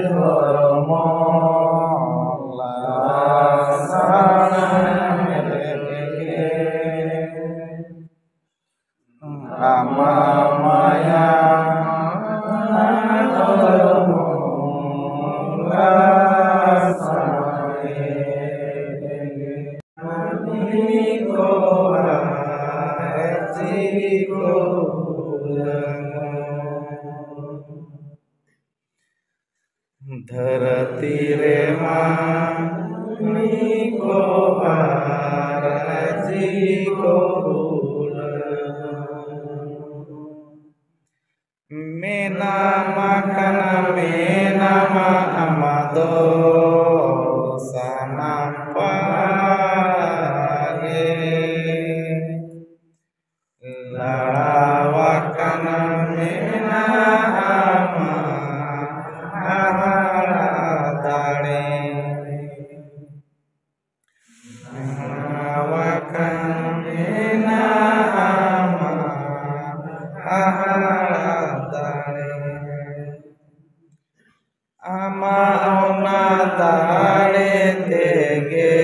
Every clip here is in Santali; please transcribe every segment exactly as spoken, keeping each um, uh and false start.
ᱫᱷᱚᱨᱢᱚ ᱞᱟᱥᱟᱲᱦᱮᱫ ᱜᱮ᱾ ᱟᱢᱟᱜ ᱢᱟᱭᱟ ᱫᱷᱚᱨᱢᱚ ᱞᱟᱥᱟᱲᱦᱮᱫ ᱜᱮ᱾ ᱢᱟᱹᱱᱢᱤ ᱠᱚᱣᱟᱜ ᱡᱤᱣᱤ ᱠᱚ ᱞᱟᱹᱜᱤᱫ᱾ ᱫᱷᱟᱹᱨᱛᱤ ᱨᱮ ᱢᱟᱹᱱᱢᱤ ᱠᱚᱣᱟᱜ ᱡᱤᱣᱤ ᱠᱚ ᱞᱟᱹᱜᱤᱫ᱾ ᱢᱮᱱᱟᱢ ᱠᱟᱱᱟ, ᱢᱮᱱᱟᱢ ᱟᱢ ᱫᱚ ᱥᱟᱱᱟᱢ ᱯᱟᱲᱟ ᱜᱮ᱾ ᱞᱟᱲᱟᱣ ᱟᱠᱟᱱ ᱢᱮᱱᱟᱜ ᱟᱢᱟ ᱦᱟᱦᱟᱲᱟ ᱫᱟᱲᱮ᱾ ᱞᱟᱲᱟᱣ ᱟᱠᱟᱱ ᱢᱮᱱᱟᱜ ᱟᱢᱟ ᱦᱟᱦᱟᱲᱟ ᱫᱟᱲᱮ᱾ ᱟᱢᱟᱜ ᱚᱱᱟ ᱫᱟᱲᱮ ᱛᱮᱜᱮ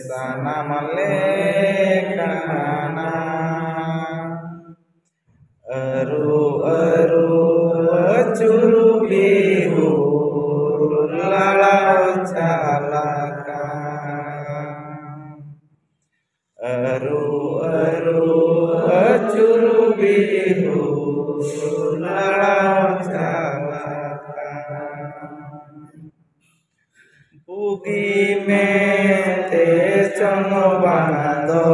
ᱥᱟᱱᱟᱢ ᱞᱮᱠᱟᱱᱟ᱾ ᱟᱹᱨᱩ, ᱟᱹᱨᱩ, ᱟᱹᱪᱩᱨ, ᱵᱤᱦᱩᱨ, ᱞᱟᱲᱟᱣ ᱪᱟᱞᱟᱜ ᱠᱟᱱ᱾ ᱟᱹᱨᱩ, ᱟᱹᱨᱩ, ᱟᱹᱪᱩᱨ, ᱵᱤᱦᱩᱨ, ᱞᱟᱲᱟᱣ ᱪᱟᱞᱟᱜ ᱠᱟᱱ᱾ ᱵᱩᱜᱤ ᱢᱮᱱᱛᱮ ᱪᱚᱝ ᱵᱟᱝ ᱫᱚ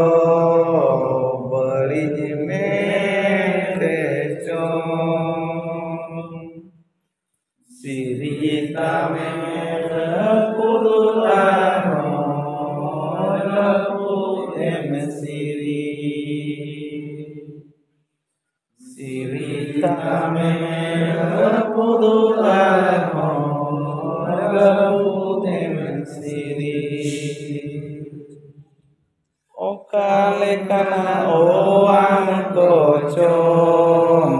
ᱵᱟᱹᱲᱤᱡ ᱢᱮᱱᱛᱮ ᱪᱚᱝ᱾ ᱥᱤᱨᱤ ᱛᱟᱢᱮ ᱨᱟᱹᱯᱩᱫ ᱟᱨᱦᱚᱸ ᱨᱟᱹᱯᱩᱫ ᱮᱢ ᱥᱤᱨᱤ᱾ ᱥᱤᱨᱤ ᱛᱟᱢᱮ ᱨᱟᱹᱯᱩᱫ ᱟᱨᱦᱚᱸ ᱨᱟᱹᱯᱩᱫ ᱮᱢ ᱥᱤᱨᱤ᱾ ᱚᱠᱟ ᱞᱮᱠᱟᱱ ᱚᱣᱟᱱ ᱠᱚᱪᱚᱝ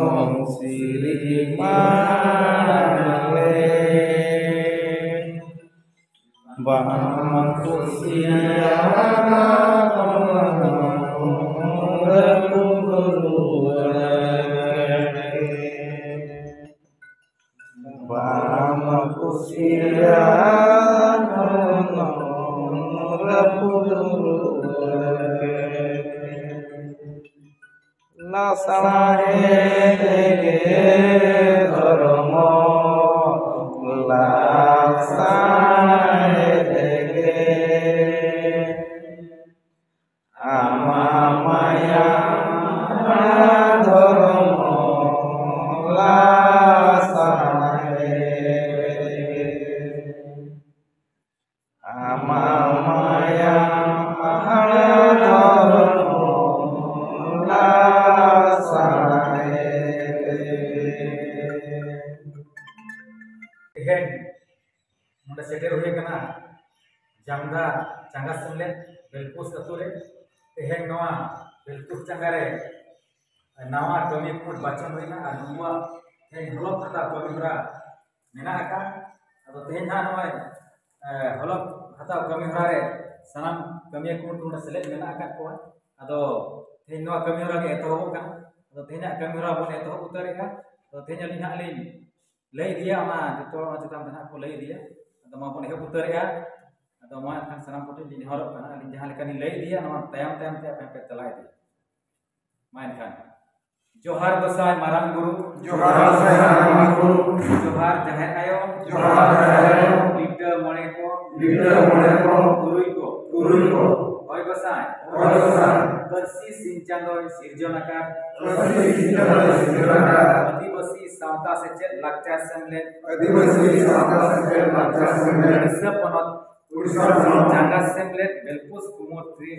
ᱥᱤᱨᱤ ᱢᱟᱞᱮ ᱵᱟᱢ ᱠᱩᱥᱤᱭᱟᱜ ᱨᱟᱹᱯᱩᱫ ᱨᱩᱣᱟᱹᱲ᱾ ᱵᱟᱢ ᱠᱩᱥᱤᱭᱟᱜ ᱨᱟᱹᱯᱩᱫ ᱨᱩᱣᱟᱹᱲ᱾ ᱞᱟᱥᱟᱲᱦᱮᱫ ᱜᱮ ᱫᱷᱚᱨᱢᱚ, ᱞᱟᱥᱟᱲᱦᱮᱫ ᱜᱮ ᱟᱢᱟᱜ ᱢᱟᱭᱟᱢ ᱫᱷᱚᱨᱢᱚ, ᱞᱟᱥᱟᱲᱦᱮᱫ ᱜᱮ᱾ ᱟᱢᱟᱜ ᱢᱟᱭᱟᱢ ᱦᱟᱦᱟᱲᱟ ᱫᱷᱚᱨᱚᱢ ᱞᱟᱥᱟᱲᱦᱮᱫ᱾ ᱛᱮᱦᱮᱧ ᱱᱚᱰᱮ ᱥᱮᱴᱮᱨ ᱦᱩᱭ ᱟᱠᱟᱱᱟ ᱡᱟᱢᱫᱟ ᱪᱟᱸᱜᱟ ᱥᱮᱢᱞᱮᱫ ᱵᱮᱞᱯᱩᱥ ᱟᱹᱛᱩ ᱨᱮ᱾ ᱛᱮᱦᱮᱧ ᱱᱚᱣᱟ ᱵᱮᱞᱯᱩᱥ ᱪᱟᱸᱜᱟ ᱨᱮ ᱱᱟᱣᱟ ᱠᱟᱹᱢᱤ ᱠᱚ ᱵᱟᱪᱷᱚᱱ ᱦᱩᱭᱱᱟ ᱟᱨ ᱱᱩᱠᱩᱣᱟᱜ ᱛᱮᱦᱮᱧ ᱦᱚᱞᱚᱝ ᱦᱟᱛᱟᱣ ᱠᱟᱹᱢᱤ ᱦᱚᱨᱟ ᱢᱮᱱᱟᱜ ᱟᱠᱟᱫ᱾ ᱟᱫᱚ ᱛᱮᱦᱮᱧ ᱱᱟᱦᱟᱜ ᱱᱚᱜᱼᱚᱭ, ᱮ, ᱦᱚᱞᱚᱝ ᱦᱟᱛᱟᱣ ᱠᱟᱹᱢᱤ ᱦᱚᱨᱟ ᱨᱮ ᱥᱟᱱᱟᱢ ᱠᱟᱹᱢᱤᱭᱟᱹ ᱠᱚ ᱱᱚᱰᱮ ᱥᱮᱞᱮᱫ ᱢᱮᱱᱟᱜ ᱟᱠᱟᱫ ᱠᱚᱣᱟ᱾ ᱟᱫᱚ ᱛᱮᱦᱮᱧ ᱱᱚᱣᱟ ᱠᱟᱹᱢᱤ ᱦᱚᱨᱟ ᱜᱮ ᱮᱛᱚᱦᱚᱵᱚᱜ ᱠᱟᱱᱟ᱾ ᱟᱫᱚ ᱛᱮᱦᱮᱧᱟᱜ ᱠᱟᱹᱢᱤ ᱦᱚᱨᱟ ᱵᱚᱱ ᱮᱛᱚᱦᱚᱵ ᱩᱛᱟᱹᱨᱮᱜᱼᱟ᱾ ᱟᱫᱚ ᱛᱮᱦᱮᱧ ᱟᱹᱞᱤᱧ ᱱᱟᱦᱟᱜ ᱞᱤᱧ ᱞᱟᱹᱭ ᱤᱫᱤᱭᱟ, ᱚᱱᱟ ᱡᱚᱛᱚ ᱚᱱᱟ ᱪᱮᱛᱟᱱ ᱛᱮ ᱱᱟᱦᱟᱜ ᱠᱚ ᱞᱟᱹᱭ ᱤᱫᱤᱭᱟ᱾ ᱟᱫᱚ ᱢᱟ ᱵᱚᱱ ᱮᱦᱚᱵ ᱩᱛᱟᱹᱨᱮᱜᱼᱟ᱾ ᱟᱫᱚ ᱢᱟ ᱮᱱᱠᱷᱟᱱ ᱥᱟᱱᱟᱢ ᱠᱚᱴᱷᱮᱱ ᱞᱤᱧ ᱱᱮᱦᱚᱨᱚᱜ ᱠᱟᱱᱟ, ᱟᱹᱞᱤᱧ ᱡᱟᱦᱟᱸ ᱞᱮᱠᱟ ᱞᱤᱧ ᱞᱟᱹᱭ ᱤᱫᱤᱭᱟ, ᱱᱚᱣᱟ ᱛᱟᱭᱚᱢ ᱛᱟᱭᱚᱢ ᱛᱮ ᱟᱯᱮ ᱦᱚᱸᱯᱮ ᱛᱮᱞᱟ ᱤᱫᱤᱭᱟ᱾ ᱢᱟ ᱮᱱᱠᱷᱟᱱ, ᱡᱚᱦᱟᱨ ᱜᱚᱸᱥᱟᱭ ᱢᱟᱨᱟᱝ ᱵᱩᱨᱩ, ᱡᱚᱦᱟᱨ ᱜᱚᱸᱥᱟᱭ ᱢᱟᱨᱟᱝ ᱵᱩᱨᱩ, ᱡᱚᱦᱟᱨ ᱡᱟᱦᱮᱨ ᱟᱭᱳ, ᱡᱚᱦᱟᱨ ᱡᱟᱦᱮᱨ ᱟᱭᱳ, ᱞᱤᱴᱟᱹ ᱢᱚᱬᱮ ᱠᱚ, ᱞᱤᱴᱟᱹ ᱢᱚᱬᱮ ᱠᱚ, ᱛᱩᱨᱩᱭ ᱠᱚ, ᱛᱩᱨᱩᱭ ᱠᱚ, ᱦᱚᱭ ᱜᱚᱸᱥᱟᱭ, ᱦᱚᱭ ᱜᱚᱸᱥᱟᱭ, ᱯᱟᱹᱨᱥᱤ ᱥᱤᱧ ᱪᱟᱸᱫᱚᱭ ᱥᱤᱨᱡᱚᱱ ᱟᱠᱟᱫ, ᱯᱟᱹᱨᱥᱤ ᱥᱤᱧ ᱪᱟᱸᱫᱚᱭ ᱥᱤᱨᱡᱚᱱ ᱟᱠᱟᱫ, ᱟᱹᱫᱤᱵᱟᱹᱥᱤ ᱥᱟᱶᱛᱟ ᱥᱮᱪᱮᱫ ᱞᱟᱠᱪᱟᱨ ᱥᱮᱢᱞᱮᱫ, ᱟᱹᱫᱤᱵᱟᱹᱥᱤ ᱥᱟᱶᱛᱟ ᱥᱮᱪᱮᱫ ᱞᱟᱠᱪᱟᱨ ᱥᱮᱢᱞᱮᱫ, ᱩᱲᱤᱥᱥᱟ ᱯᱚᱱᱚᱛ, ᱩᱲᱤᱥᱥᱟ ᱯᱚᱱᱚᱛ, ᱪᱟᱸᱜᱟ ᱥᱮᱢᱞᱮᱫ ᱵᱮᱞᱯᱩᱥ ᱠᱩᱢᱩᱴ ᱨᱮ,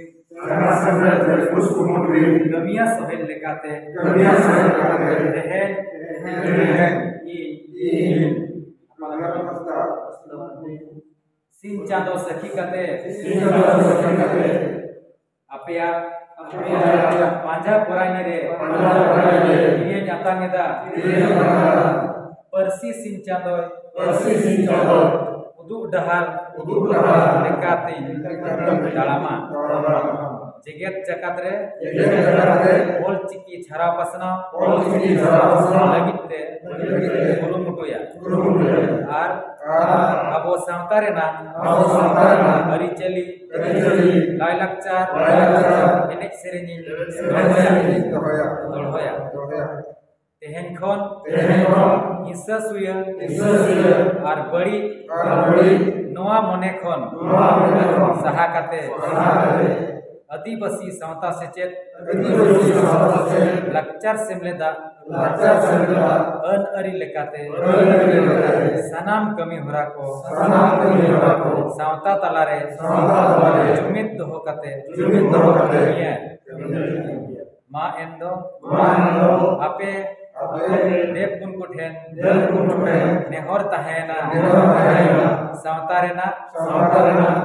ᱪᱟᱸᱜᱟ ᱥᱮᱢᱞᱮᱫ ᱵᱮᱞᱯᱩᱥ ᱠᱩᱢᱩᱴ ᱨᱮ, ᱠᱟᱹᱢᱤᱭᱟᱹ ᱥᱚᱦᱮᱫ ᱞᱮᱠᱟᱛᱮ, ᱠᱟᱹᱢᱤᱭᱟᱹ ᱥᱚᱦᱮᱫ ᱞᱮᱠᱟᱛᱮ, ᱛᱮᱦᱮᱧ, ᱛᱮᱦᱮᱧ, ᱤᱧ, ᱤᱧ, ᱥᱤᱧ ᱪᱟᱸᱫᱚ ᱥᱟᱹᱠᱷᱤ ᱠᱟᱛᱮ, ᱥᱤᱧ ᱪᱟᱸᱫᱚ ᱥᱟᱹᱠᱷᱤ ᱠᱟᱛᱮ, ᱟᱯᱮᱭᱟᱜ, ᱟᱯᱮᱭᱟᱜ ᱯᱟᱸᱡᱟ ᱯᱚᱨᱟᱭᱱᱤ ᱨᱮ ᱯᱟᱸᱡᱟ ᱯᱚᱨᱟᱭᱱᱤ ᱨᱮ ᱤᱭᱟᱹᱧ ᱟᱛᱟᱝ ᱮᱫᱟ᱾ ᱤᱭᱟᱹᱧ ᱟᱛᱟᱝ ᱮᱫᱟ᱾ ᱯᱟᱹᱨᱥᱤ ᱥᱤᱧ ᱪᱟᱸᱫᱚᱭ ᱯᱟᱹᱨᱥᱤ ᱥᱤᱧ ᱪᱟᱸᱫᱚᱭ ᱩᱫᱩᱜ ᱰᱟᱦᱟᱨ ᱩᱫᱩᱜ ᱰᱟᱦᱟᱨ ᱞᱮᱠᱟᱛᱤᱧ ᱞᱮᱠᱟᱛᱤᱧ ᱛᱟᱲᱟᱢᱟ᱾ ᱛᱟᱲᱟᱢᱟ᱾ ᱡᱮᱜᱮᱛ ᱡᱟᱠᱟᱛ ᱨᱮ ᱡᱮᱜᱮᱛ ᱡᱟᱠᱟᱛ ᱨᱮ ᱚᱞ ᱪᱤᱠᱤ ᱪᱷᱟᱨᱟᱣ ᱯᱟᱥᱱᱟᱣ ᱚᱞ ᱪᱤᱠᱤ ᱪᱷᱟᱨᱟᱣ ᱯᱟᱥᱱᱟᱣ ᱞᱟᱹᱜᱤᱫ ᱛᱮ ᱞᱟᱹᱜᱤᱫ ᱛᱮ ᱠᱩᱨᱩᱢᱩᱴᱩᱭᱟ᱾ ᱠᱩᱨᱩᱢᱩᱴᱩᱭᱟ᱾ ᱟᱨ ᱟᱨ ᱟᱵᱚ ᱥᱟᱶᱛᱟ ᱨᱮᱱᱟᱜ ᱟᱵᱚ ᱥᱟᱶᱛᱟ ᱨᱮᱱᱟᱜ ᱟᱹᱨᱤᱪᱟᱹᱞᱤ ᱟᱹᱨᱤᱪᱟᱹᱞᱤ ᱞᱟᱭᱼᱞᱟᱠᱪᱟᱨ ᱞᱟᱭᱼᱞᱟᱠᱪᱟᱨ ᱮᱱᱮᱡ ᱥᱮᱨᱮᱧ ᱤᱧ ᱮᱱᱮᱡ ᱥᱮᱨᱮᱧ ᱤᱧ ᱫᱚᱦᱚᱭᱟ᱾ ᱫᱚᱦᱚᱭᱟ᱾ ᱫᱚᱦᱚᱭᱟ᱾ ᱛᱮᱦᱮᱧ ᱠᱷᱚᱱ ᱛᱮᱦᱮᱧ ᱠᱷᱚᱱ ᱦᱤᱸᱥᱟᱹ ᱥᱩᱭᱟᱹ ᱦᱤᱸᱥᱟᱹ ᱥᱩᱭᱟᱹ ᱟᱨ ᱵᱟᱹᱲᱤᱡ ᱟᱨ ᱵᱟᱹᱲᱤᱡ ᱱᱚᱣᱟ ᱢᱚᱱᱮ ᱠᱷᱚᱱ ᱱᱚᱣᱟ ᱢᱚᱱᱮ ᱠᱷᱚᱱ ᱥᱟᱦᱟ ᱠᱟᱛᱮ ᱥᱟᱦᱟ ᱠᱟᱛᱮ ᱟᱹᱫᱤᱵᱟᱹᱥᱤ ᱥᱟᱶᱛᱟ ᱥᱮᱪᱮᱫ ᱟᱹᱫᱤᱵᱟᱹᱥᱤ ᱥᱟᱶᱛᱟ ᱥᱮᱪᱮᱫ ᱞᱟᱠᱪᱟᱨ ᱥᱮᱢᱞᱮᱫᱟᱜ ᱞᱟᱠᱪᱟᱨ ᱥᱮᱢᱞᱮᱫᱟᱜ ᱟᱹᱱ ᱟᱹᱨᱤ ᱞᱮᱠᱟᱛᱮ ᱟᱹᱱ ᱟᱹᱨᱤ ᱞᱮᱠᱟᱛᱮ ᱥᱟᱱᱟᱢ ᱠᱟᱹᱢᱤ ᱦᱚᱨᱟ ᱠᱚ ᱥᱟᱱᱟᱢ ᱠᱟᱹᱢᱤ ᱦᱚᱨᱟ ᱠᱚ ᱥᱟᱶᱛᱟ ᱛᱟᱞᱟᱨᱮ ᱥᱟᱶᱛᱟ ᱛᱟᱞᱟᱨᱮ ᱡᱩᱢᱤᱫ ᱫᱚᱦᱚ ᱠᱟᱛᱮ ᱡᱩᱢᱤᱫ ᱫᱚᱦᱚ ᱠᱟᱛᱮ ᱱᱤᱭᱟᱹ ᱢᱟ ᱮᱱ ᱫᱚ ᱢᱟ ᱮᱱ ᱫᱚ ᱟᱯᱮ ᱟᱯᱮ ᱫᱮᱵ ᱜᱩᱱ ᱠᱚᱴᱷᱮᱱ ᱫᱮᱵ ᱜᱩᱱ ᱠᱚᱴᱷᱮᱱ ᱱᱮᱦᱚᱨ ᱛᱟᱦᱮᱸᱭᱮᱱᱟ ᱱᱮᱦᱚᱨ ᱛᱟᱦᱮᱸᱭᱮᱱᱟ ᱥᱟᱶᱛᱟ ᱨᱮᱱᱟᱜ ᱥᱟᱶᱛᱟ ᱨᱮᱱᱟᱜ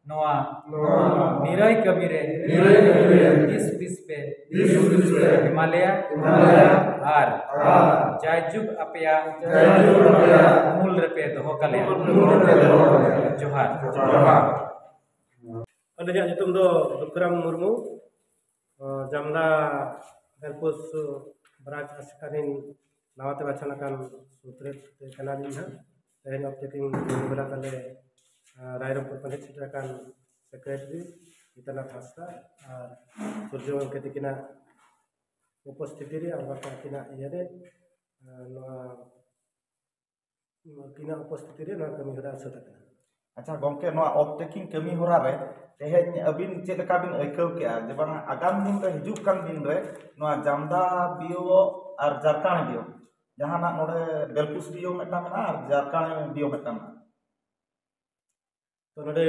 ᱱᱚᱣᱟ ᱱᱚᱣᱟ ᱱᱤᱨᱟᱹᱭ ᱠᱟᱹᱢᱤ ᱨᱮ ᱱᱤᱨᱟᱹᱭ ᱠᱟᱹᱢᱤ ᱨᱮ ᱫᱤᱥ ᱦᱩᱫᱤᱥ ᱯᱮ ᱫᱤᱥ ᱦᱩᱫᱤᱥ ᱯᱮ ᱮᱢᱟ ᱞᱮᱭᱟ ᱮᱢᱟ ᱞᱮᱭᱟ ᱟᱨ ᱟᱨ ᱡᱟᱭᱡᱩᱜᱽ ᱟᱯᱮᱭᱟᱜ ᱡᱟᱭᱡᱩᱜᱽ ᱟᱯᱮᱭᱟᱜ ᱩᱢᱩᱞ ᱨᱮᱯᱮ ᱫᱚᱦᱚ ᱠᱟᱞᱮᱭᱟ᱾ ᱩᱢᱩᱞ ᱨᱮᱯᱮ ᱫᱚᱦᱚ ᱠᱟᱞᱮᱭᱟ᱾ ᱡᱚᱦᱟᱨ᱾ ᱡᱚᱦᱟᱨ᱾ ᱟᱹᱞᱤᱧᱟᱜ ᱧᱩᱛᱩᱢ ᱫᱚ ᱫᱩᱠᱷᱩᱨᱟᱢ ᱢᱩᱨᱢᱩ᱾ ᱟᱸ, ᱡᱟᱢᱫᱟ ᱵᱮᱞᱯᱩᱥ ᱵᱨᱟᱧᱪ ᱟᱥᱮᱠᱟ ᱨᱤᱱ ᱱᱟᱣᱟ ᱛᱮ ᱵᱟᱪᱷᱚᱱ ᱟᱠᱟᱱ ᱥᱩᱛᱨᱮᱛ ᱠᱟᱱᱟᱞᱤᱧ ᱦᱟᱸᱜ᱾ ᱛᱮᱦᱮᱧ ᱚᱯᱷ ᱴᱮᱠᱤᱝ ᱠᱟᱹᱢᱤ ᱦᱚᱨᱟ ᱛᱟᱞᱮ, ᱟᱸ, ᱨᱟᱭᱨᱚᱝᱯᱩᱨ ᱠᱷᱚᱱ ᱦᱮᱡ ᱥᱮᱴᱮᱨ ᱟᱠᱟᱱ ᱥᱮᱠᱨᱮᱴᱟᱨᱤ ᱡᱤᱛᱟᱱᱟᱛᱷ ᱦᱟᱸᱥᱫᱟ ᱟᱨ ᱥᱩᱨᱡᱚ ᱜᱚᱢᱠᱮ ᱛᱤᱠᱤᱱᱟᱜ ᱩᱯᱚᱥᱛᱷᱤᱛᱤ ᱨᱮ ᱟᱨ ᱵᱟᱝ ᱟᱹᱠᱤᱱᱟᱜ ᱤᱭᱟᱹ ᱨᱮ, ᱟᱸ, ᱱᱚᱣᱟ ᱩᱱᱠᱤᱱᱟᱜ ᱩᱯᱚᱥᱛᱷᱤᱛᱤ ᱨᱮ ᱱᱚᱣᱟ ᱠᱟᱹᱢᱤ ᱦᱚᱨᱟ ᱥᱟᱹᱛ ᱟᱠᱟᱱᱟ᱾ ᱟᱪᱪᱷᱟ ᱜᱚᱢᱠᱮ, ᱱᱚᱣᱟ ᱚᱯᱷ ᱴᱮᱠᱤᱝ ᱠᱟᱹᱢᱤ ᱦᱚᱨᱟ ᱨᱮ ᱛᱮᱦᱮᱧ ᱟᱹᱵᱤᱱ ᱪᱮᱫ ᱞᱮᱠᱟ ᱵᱤᱱ ᱟᱹᱭᱠᱟᱹᱣ ᱠᱮᱜᱼᱟ ᱡᱮ ᱵᱟᱝ ᱟᱜᱟᱢ ᱫᱤᱱ ᱨᱮ ᱦᱤᱡᱩᱜ ᱠᱟᱱ ᱫᱤᱱ ᱨᱮ ᱱᱚᱣᱟ ᱡᱟᱢᱫᱟ ᱵᱤᱭᱳ ᱟᱨ ᱡᱟᱨᱠᱟᱬᱮ ᱵᱤᱭᱳ, ᱡᱟᱦᱟᱱᱟᱜ ᱱᱚᱰᱮ ᱵᱮᱞᱯᱩᱥ ᱵᱤᱭᱳ ᱢᱤᱫᱴᱟᱝ ᱢᱮᱱᱟᱜᱼᱟ ᱟᱨ ᱡᱟᱨᱠᱟᱬᱮ ᱵᱤᱭᱳ ᱢᱤᱫᱴᱟᱝ ᱢᱮᱱᱟᱜᱼᱟ? ᱛᱚ ᱱᱚᱰᱮ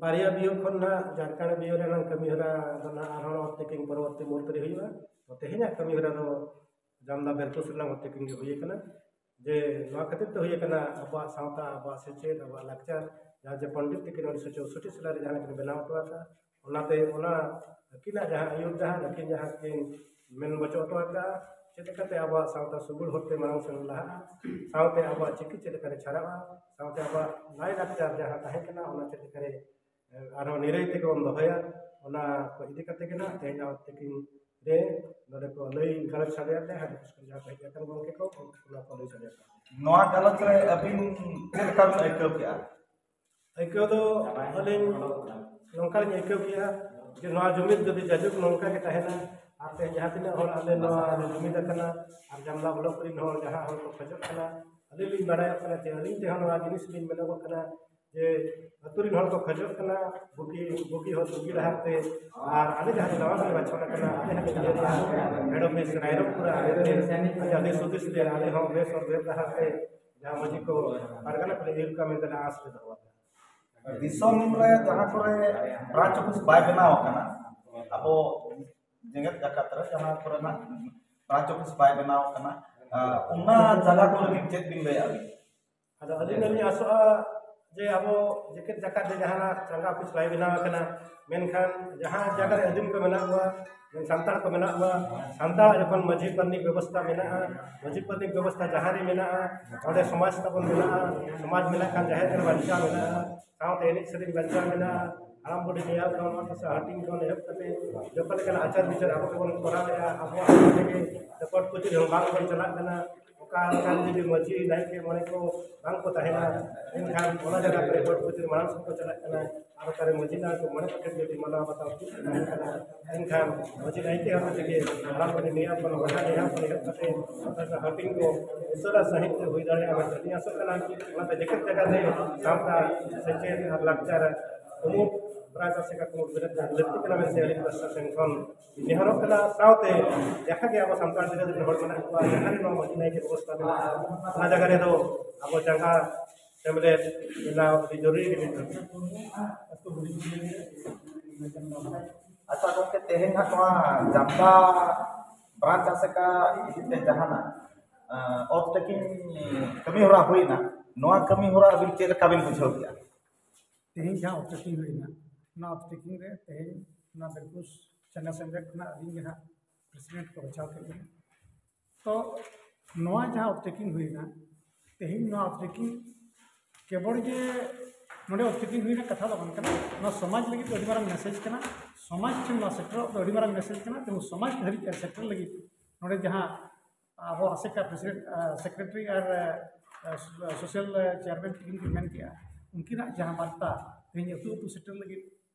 ᱵᱟᱨᱭᱟ ᱵᱤᱭᱳ ᱠᱷᱚᱱ ᱱᱟᱜ ᱡᱟᱨᱠᱟᱬᱮ ᱵᱤᱭᱳ ᱨᱮᱱᱟᱜ ᱠᱟᱹᱢᱤ ᱦᱚᱨᱟ ᱫᱚ ᱱᱟᱜ ᱟᱨᱦᱚᱸ ᱚᱯᱷ ᱴᱮᱠᱤᱝ ᱯᱚᱨᱚᱵᱚᱨᱛᱤ ᱢᱩᱦᱩᱨᱛᱚ ᱨᱮ ᱦᱩᱭᱩᱜᱼᱟ᱾ ᱛᱚ ᱛᱮᱦᱮᱧᱟᱜ ᱠᱟᱹᱢᱤ ᱦᱚᱨᱟ ᱫᱚ ᱡᱟᱢᱫᱟ ᱵᱮᱞᱯᱩᱥ ᱨᱮᱱᱟᱜ ᱚᱯᱷ ᱴᱮᱠᱤᱝ ᱜᱮ ᱦᱩᱭ ᱟᱠᱟᱱᱟ᱾ ᱡᱮ ᱱᱚᱣᱟ ᱠᱷᱟᱹᱛᱤᱨ ᱛᱮ ᱦᱩᱭ ᱟᱠᱟᱱᱟ, ᱟᱵᱚᱣᱟᱜ ᱥᱟᱶᱛᱟ, ᱟᱵᱚᱣᱟᱜ ᱥᱮᱪᱮᱫ, ᱟᱵᱚᱣᱟᱜ ᱞᱟᱠᱪᱟᱨ, ᱡᱟᱦᱟᱸ ᱡᱮ ᱯᱚᱱᱰᱤᱛ ᱛᱤᱠᱤᱱ ᱩᱱᱤᱥᱥᱚ ᱪᱳᱥᱚᱴᱴᱤ ᱥᱟᱞ ᱨᱮ ᱡᱟᱦᱟᱸ ᱠᱤᱱ ᱵᱮᱱᱟᱣ ᱦᱚᱴᱚ ᱟᱠᱟᱫ, ᱚᱱᱟᱛᱮ ᱚᱱᱟ ᱟᱹᱠᱤᱱᱟᱜ ᱡᱟᱦᱟᱸ ᱟᱹᱭᱩᱨ ᱰᱟᱦᱟᱨ, ᱟᱹᱠᱤᱱ ᱡᱟᱦᱟᱸ ᱠᱤᱱ ᱢᱮᱱ ᱵᱚᱪᱚ ᱦᱚᱴᱚ ᱟᱠᱟᱫᱼᱟ, ᱪᱮᱫ ᱞᱮᱠᱟᱛᱮ ᱟᱵᱚᱣᱟᱜ ᱥᱟᱶᱛᱟ ᱥᱩᱜᱩᱲ ᱦᱚᱨᱛᱮ ᱢᱟᱲᱟᱝ ᱥᱮᱱ ᱞᱟᱦᱟᱜᱼᱟ, ᱥᱟᱶᱛᱮ ᱟᱵᱚᱣᱟᱜ ᱪᱤᱠᱤ ᱪᱮᱫ ᱞᱮᱠᱟᱨᱮ ᱪᱷᱟᱨᱟᱜᱼᱟ, ᱥᱟᱶᱛᱮ ᱟᱵᱚᱣᱟᱜ ᱞᱟᱭᱼᱞᱟᱠᱪᱟᱨ ᱡᱟᱦᱟᱸ ᱛᱟᱦᱮᱸ ᱠᱟᱱᱟ ᱚᱱᱟ ᱪᱮᱫ ᱞᱮᱠᱟᱨᱮ ᱟᱨᱦᱚᱸ ᱱᱤᱨᱟᱹᱭ ᱛᱮᱜᱮ ᱵᱚᱱ ᱫᱚᱦᱚᱭᱟ, ᱚᱱᱟ ᱠᱚ ᱤᱫᱤ ᱠᱟᱛᱮ ᱜᱮ ᱱᱟᱜ ᱛᱮᱦᱮᱧᱟᱜ ᱛᱤᱠᱤᱱ ᱨᱮ ᱱᱚᱰᱮ ᱠᱚ ᱞᱟᱹᱭ ᱜᱟᱞᱚᱪ ᱥᱟᱰᱮᱭᱟᱫ ᱞᱮᱭᱟ, ᱦᱟᱸᱰᱮ ᱥᱠᱩᱞ ᱡᱟᱦᱟᱸ ᱠᱚ ᱦᱮᱡ ᱟᱠᱟᱱ ᱜᱚᱢᱠᱮ ᱠᱚ, ᱚᱱᱟ ᱠᱚ ᱞᱟᱹᱭ ᱥᱟᱰᱮᱭᱟᱫ ᱞᱮᱭᱟ᱾ ᱱᱚᱣᱟ ᱜᱟᱞᱚᱪ ᱨᱮ ᱟᱹᱵᱤᱱ ᱪᱮᱫ ᱞᱮᱠᱟ ᱵᱤᱱ ᱟᱹᱭᱠᱟᱹᱣ ᱠᱮᱜᱼᱟ? ᱟᱹᱭᱠᱟᱹᱣ ᱫᱚ ᱟᱹᱞᱤᱧ ᱱᱚᱝᱠᱟ ᱞᱤᱧ ᱟᱹᱭᱠᱟᱹᱣ ᱠᱮᱜᱼᱟ ᱡᱮ ᱱᱚᱣᱟ ᱡᱩᱢᱤᱫ ᱡᱩᱫᱤ ᱡᱟᱭᱡᱩᱜᱽ ᱱᱚᱝᱠᱟ ᱜᱮ ᱛᱟᱦᱮᱱᱟ, ᱟᱨ ᱛᱮᱦᱮᱧ ᱡᱟᱦᱟᱸ ᱛᱤᱱᱟᱹᱜ ᱦᱚᱲ ᱟᱞᱮ ᱱᱚᱣᱟ ᱨᱮ ᱡᱩᱢᱤᱫ ᱟᱠᱟᱱᱟ, ᱟᱨ ᱡᱟᱢᱞᱟ ᱵᱞᱚᱠ ᱨᱮᱱ ᱦᱚᱲ ᱡᱟᱦᱟᱸ ᱦᱚᱲ ᱠᱚ ᱠᱷᱚᱡᱚᱜ ᱠᱟᱱᱟ, ᱟᱹᱞᱤᱧ ᱞᱤᱧ ᱵᱟᱲᱟᱭᱚᱜ ᱠᱟᱱᱟ ᱡᱮ ᱟᱹᱞᱤᱧ ᱛᱮᱦᱚᱸ ᱱᱚᱣᱟ ᱡᱤᱱᱤᱥ ᱞᱤᱧ ᱢᱮᱱᱚᱜᱚᱜ ᱠᱟᱱᱟ ᱡᱮ ᱟᱹᱛᱩ ᱨᱮᱱ ᱦᱚᱲ ᱠᱚ ᱠᱷᱚᱡᱚᱜ ᱠᱟᱱᱟ ᱵᱩᱜᱤ, ᱵᱩᱜᱤ ᱦᱚᱨ, ᱵᱩᱜᱤ ᱰᱟᱦᱟᱨ ᱛᱮ, ᱟᱨ ᱟᱞᱮ ᱡᱟᱦᱟᱸ ᱱᱟᱣᱟ ᱜᱮᱞᱮ ᱵᱟᱪᱷᱚᱱ ᱟᱠᱟᱱᱟ, ᱟᱞᱮ ᱦᱚᱸᱞᱮ ᱧᱮᱞᱟ ᱦᱮᱰ ᱚᱯᱷᱤᱥ ᱨᱟᱭᱨᱚᱝᱯᱩᱨ ᱟᱞᱮ ᱛᱮ ᱟᱡᱟᱜ ᱫᱤᱥ ᱦᱩᱫᱤᱥ ᱛᱮ ᱟᱞᱮ ᱦᱚᱸ ᱵᱮᱥ ᱦᱚᱨ ᱵᱮᱥ ᱰᱟᱦᱟᱨ ᱛᱮ ᱡᱟᱦᱟᱸ ᱢᱟᱹᱡᱷᱤ ᱠᱚ ᱯᱟᱨᱜᱟᱱᱟ ᱠᱚᱞᱮ ᱤᱭᱟᱹ ᱠᱚᱣᱟ ᱢᱮᱱᱛᱮ ᱞᱮ ᱟᱸᱥ ᱞᱮ ᱫᱚᱦᱚ ᱟᱠᱟᱫᱟ᱾ ᱫᱤᱥᱚᱢ ᱨᱮ ᱡᱟᱦᱟᱸ ᱠᱚᱨᱮ ᱵᱨᱟᱧᱪ ᱚᱯᱷᱤᱥ ᱵᱟᱭ ᱵᱮᱱᱟᱣ ᱟᱠᱟᱱᱟ, ᱟᱵᱚ ᱡᱮᱜᱮᱛ ᱡᱟᱠᱟᱛ ᱨᱮ ᱡᱟᱦᱟᱸ ᱠᱚᱨᱮᱱᱟᱜ ᱵᱨᱟᱧᱪ ᱚᱯᱷᱤᱥ ᱵᱟᱭ ᱵᱮᱱᱟᱣ ᱟᱠᱟᱱᱟ, ᱟᱸ, ᱚᱱᱟ ᱡᱟᱭᱜᱟ ᱠᱚ ᱞᱟᱹᱜᱤᱫ ᱪᱮᱫ ᱵᱤᱱ ᱞᱟᱹᱭᱟ ᱟᱹᱵᱤᱱ? ᱟᱫᱚ ᱟᱹᱞᱤᱧ ᱫᱚᱞᱤᱧ ᱟᱥᱚᱜᱼᱟ ᱡᱮ ᱟᱵᱚ ᱡᱮᱜᱮᱛ ᱡᱟᱠᱟᱛ ᱨᱮ ᱡᱟᱦᱟᱱᱟᱜ ᱪᱟᱸᱜᱟ ᱚᱯᱷᱤᱥ ᱵᱟᱭ ᱵᱮᱱᱟᱣ ᱟᱠᱟᱱᱟ, ᱢᱮᱱᱠᱷᱟᱱ ᱡᱟᱦᱟᱸ ᱡᱟᱭᱜᱟ ᱨᱮ ᱟᱹᱫᱤᱢ ᱠᱚ ᱢᱮᱱᱟᱜ ᱠᱚᱣᱟ, ᱥᱟᱱᱛᱟᱲ ᱠᱚ ᱢᱮᱱᱟᱜ ᱠᱚᱣᱟ, ᱥᱟᱱᱛᱟᱲᱟᱜ ᱡᱚᱠᱷᱚᱱ ᱢᱟᱹᱡᱷᱤ ᱯᱟᱨᱟᱱᱤᱠ ᱵᱮᱵᱚᱥᱛᱷᱟ ᱢᱮᱱᱟᱜᱼᱟ, ᱢᱟᱹᱡᱷᱤ ᱯᱟᱨᱟᱱᱤᱠ ᱵᱮᱵᱚᱥᱛᱷᱟ ᱡᱟᱦᱟᱸ ᱨᱮ ᱢᱮᱱᱟᱜᱼᱟ, ᱚᱸᱰᱮ ᱥᱚᱢᱟᱡᱽ ᱛᱟᱵᱚᱱ ᱢᱮᱱᱟᱜᱼᱟ, ᱥᱚᱢᱟᱡᱽ ᱢᱮᱱᱟᱜ ᱠᱷᱟᱱ ᱡᱟᱦᱮᱨ ᱜᱟᱲ ᱵᱟᱧᱪᱟᱣ ᱢᱮᱱᱟᱜᱼᱟ, ᱥᱟᱶᱛᱮ ᱮᱱᱮᱡ ᱥᱮᱨᱮᱧ ᱵᱟᱧᱪᱟᱣ ᱢᱮᱱᱟᱜᱼᱟ, ᱦᱟᱲᱟᱢ ᱵᱩᱰᱷᱤ ᱱᱮᱭᱟᱣ ᱠᱷᱚᱱ ᱱᱚᱣᱟ ᱠᱚ ᱥᱟᱦᱟᱴᱤᱧ ᱠᱷᱚᱱ ᱮᱦᱚᱵ ᱠᱟᱛᱮ ᱡᱚᱛᱚ ᱞᱮᱠᱟᱱ ᱟᱪᱟᱨ ᱵᱤᱪᱟᱹᱨ ᱟᱵᱚ ᱜᱮᱵᱚᱱ ᱠᱚᱨᱟᱣᱮᱫᱼᱟ, ᱟᱵᱚᱣᱟᱜ ᱦᱚᱲ ᱛᱮᱜᱮ ᱨᱮᱠᱚᱨᱰ ᱠᱚᱪᱤ ᱨᱮᱦᱚᱸ ᱵᱟᱝ ᱵᱚᱱ ᱪᱟᱞᱟᱜ ᱠᱟᱱᱟ᱾ ᱚᱠᱟ ᱞᱮᱠᱟᱱ ᱡᱩᱫᱤ ᱢᱟᱹᱡᱷᱤ ᱱᱟᱭᱠᱮ ᱢᱚᱬᱮ ᱠᱚ ᱵᱟᱝ ᱠᱚ ᱛᱟᱦᱮᱱᱟ, ᱮᱱᱠᱷᱟᱱ ᱚᱱᱟ ᱡᱟᱭᱜᱟ ᱨᱮ ᱨᱮᱠᱚᱨᱰ ᱠᱚᱪᱤ ᱢᱟᱲᱟᱝ ᱥᱮᱫ ᱠᱚ ᱪᱟᱞᱟᱜ ᱠᱟᱱᱟ᱾ ᱟᱨ ᱚᱠᱟᱨᱮ ᱢᱟᱹᱡᱷᱤ ᱱᱟᱭᱠᱮ ᱢᱚᱬᱮ ᱠᱚ ᱴᱷᱮᱱ ᱡᱩᱫᱤ ᱢᱟᱱᱟᱣ ᱵᱟᱛᱟᱣ ᱴᱷᱤᱠ ᱛᱟᱦᱮᱱ ᱠᱟᱱᱟ, ᱮᱱᱠᱷᱟᱱ ᱢᱟᱹᱡᱷᱤ ᱱᱟᱭᱠᱮ ᱦᱚᱸ ᱛᱮᱜᱮ ᱦᱟᱲᱟᱢ ᱵᱩᱰᱷᱤ ᱱᱮᱭᱟᱣ ᱠᱷᱚᱱ ᱵᱚᱭᱦᱟ ᱱᱮᱭᱟᱣ ᱠᱷᱚᱱ ᱮᱦᱚᱵ ᱠᱟᱛᱮ ᱚᱱᱟ ᱦᱟᱹᱴᱤᱧ ᱠᱚ ᱩᱥᱟᱹᱨᱟ ᱥᱟᱺᱦᱤᱡ ᱛᱮ ᱦᱩᱭ ᱫᱟᱲᱮᱭᱟᱜᱼᱟ ᱢᱮᱱᱛᱮ ᱤᱧ ᱟᱥᱚᱜ ᱠᱟᱱᱟ᱾ ᱚᱱᱟᱛᱮ ᱡᱮᱜᱮᱛ ᱡᱟᱠᱟᱛ ᱨᱮ ᱥᱟᱶᱛᱟ, ᱥᱮᱪᱮᱫ ᱟᱨ ᱞᱟᱠᱪᱟᱨ ᱠᱩᱢᱩᱴ ᱵᱨᱟᱧᱪ ᱟᱥᱮᱠᱟ ᱠᱩᱢᱩᱴ ᱵᱮᱨᱮᱫ ᱞᱟᱹᱠᱛᱤ ᱠᱟᱱᱟ ᱢᱮᱱᱛᱮ ᱟᱹᱞᱤᱧ ᱯᱟᱥᱴᱟ ᱥᱮᱱ ᱠᱷᱚᱱ ᱱᱮᱦᱚᱨᱚᱜ ᱠᱟᱱᱟ᱾ ᱥᱟᱶᱛᱮ ᱡᱟᱦᱟᱸ ᱜᱮ ᱟᱵᱚ ᱥᱟᱱᱛᱟᱲ ᱡᱟᱹᱛ ᱨᱮᱱ ᱦᱚᱲ ᱢᱮᱱᱟᱜ ᱠᱚᱣᱟ, ᱡᱟᱦᱟᱸ ᱨᱮ ᱱᱚᱣᱟ ᱢᱟᱹᱡᱷᱤ ᱱᱟᱭᱠᱮ ᱵᱮᱵᱚᱥᱛᱷᱟ ᱢᱮᱱᱟᱜᱼᱟ, ᱚᱱᱟ ᱡᱟᱭᱜᱟ ᱨᱮᱫᱚ ᱟᱵᱚ ᱪᱟᱸᱜᱟ ᱥᱮᱢᱞᱮᱫ ᱵᱮᱱᱟᱣ ᱟᱹᱰᱤ ᱡᱚᱨᱩᱨᱤ ᱜᱮ ᱢᱮᱱᱟᱜᱼᱟ᱾ ᱟᱪᱪᱷᱟ ᱜᱚᱢᱠᱮ, ᱛᱮᱦᱮᱧ ᱦᱟᱸᱜ ᱱᱚᱣᱟ ᱡᱟᱢᱛᱟ ᱵᱨᱟᱧᱪ ᱟᱥᱮᱠᱟ ᱤᱫᱤ ᱛᱮ ᱡᱟᱦᱟᱱᱟᱜ, ᱟᱸ, ᱚᱛ ᱛᱟᱹᱠᱤᱱ ᱠᱟᱹᱢᱤ ᱦᱚᱨᱟ ᱦᱩᱭᱱᱟ, ᱱᱚᱣᱟ ᱠᱟᱹᱢᱤ ᱦᱚᱨᱟ ᱟᱹᱵᱤᱱ ᱪᱮᱫ ᱞᱮᱠᱟ ᱵᱤᱱ ᱵᱩᱡᱷᱟᱹᱣ ᱠᱮᱜᱼᱟ? ᱛᱮᱦᱮᱧ ᱡᱟᱦᱟᱸ ᱚᱛ ᱛᱟᱹᱠᱤᱱ ᱦᱩᱭᱱᱟ, ᱱᱚᱣᱟ ᱚᱯᱷ ᱴᱮᱠᱤᱝ ᱨᱮ ᱛᱮᱦᱮᱧ ᱱᱚᱣᱟ ᱵᱤᱨᱠᱩᱥ ᱪᱟᱸᱜᱟ ᱥᱮᱢᱞᱮᱫ ᱠᱷᱚᱱᱟᱜ ᱟᱹᱞᱤᱧ ᱜᱮ ᱱᱟᱦᱟᱜ ᱯᱨᱮᱥᱤᱰᱮᱱᱴ ᱠᱚ ᱵᱟᱪᱷᱟᱣ ᱠᱮᱫ ᱞᱤᱧᱟ᱾ ᱛᱚ ᱱᱚᱣᱟ ᱡᱟᱦᱟᱸ ᱚᱯᱷ ᱴᱮᱠᱤᱝ ᱦᱩᱭᱱᱟ, ᱛᱮᱦᱮᱧ ᱱᱚᱣᱟ ᱚᱯᱷ ᱴᱮᱠᱤᱝ ᱠᱮᱵᱚᱞ ᱡᱮ ᱱᱚᱰᱮ ᱚᱯᱷ ᱴᱮᱠᱤᱝ ᱦᱩᱭᱱᱟ ᱠᱟᱛᱷᱟ ᱫᱚ ᱵᱟᱝ ᱠᱟᱱᱟ, ᱱᱚᱣᱟ ᱥᱚᱢᱟᱡᱽ ᱞᱟᱹᱜᱤᱫ ᱫᱚ ᱟᱹᱰᱤ ᱢᱟᱨᱟᱝ ᱢᱮᱥᱮᱡᱽ ᱠᱟᱱᱟ, ᱥᱚᱢᱟᱡᱽ ᱴᱷᱮᱱ ᱱᱚᱣᱟ ᱥᱮᱴᱮᱨᱚᱜ ᱫᱚ ᱟᱹᱰᱤ ᱢᱟᱨᱟᱝ ᱢᱮᱥᱮᱡᱽ ᱠᱟᱱᱟ᱾ ᱛᱮᱦᱮᱧ ᱥᱚᱢᱟᱡᱽ ᱫᱷᱟᱹᱨᱤᱡ ᱥᱮᱴᱮᱨ ᱞᱟᱹᱜᱤᱫ ᱱᱚᱰᱮ ᱡᱟᱦᱟᱸ ᱟᱵᱚ ᱟᱥᱮᱠᱟ ᱯᱨᱮᱥᱤᱰᱮᱱᱴ, ᱥᱮᱠᱨᱮᱴᱟᱨᱤ ᱟᱨ ᱥᱳᱥᱟᱞ ᱪᱮᱭᱟᱨᱢᱮᱱ ᱛᱟᱹᱠᱤᱱ ᱠᱤᱱ ᱢᱮᱱ ᱠᱮᱜᱼᱟ, ᱩᱱᱠᱤᱱᱟᱜ ᱡᱟᱦᱟᱸ ᱵᱟᱨᱛᱟ ᱛᱮᱦᱮᱧ ᱟᱹᱛᱩ ᱟᱹᱛᱩ ᱥᱮᱴᱮᱨ ᱞᱟᱹᱜᱤᱫ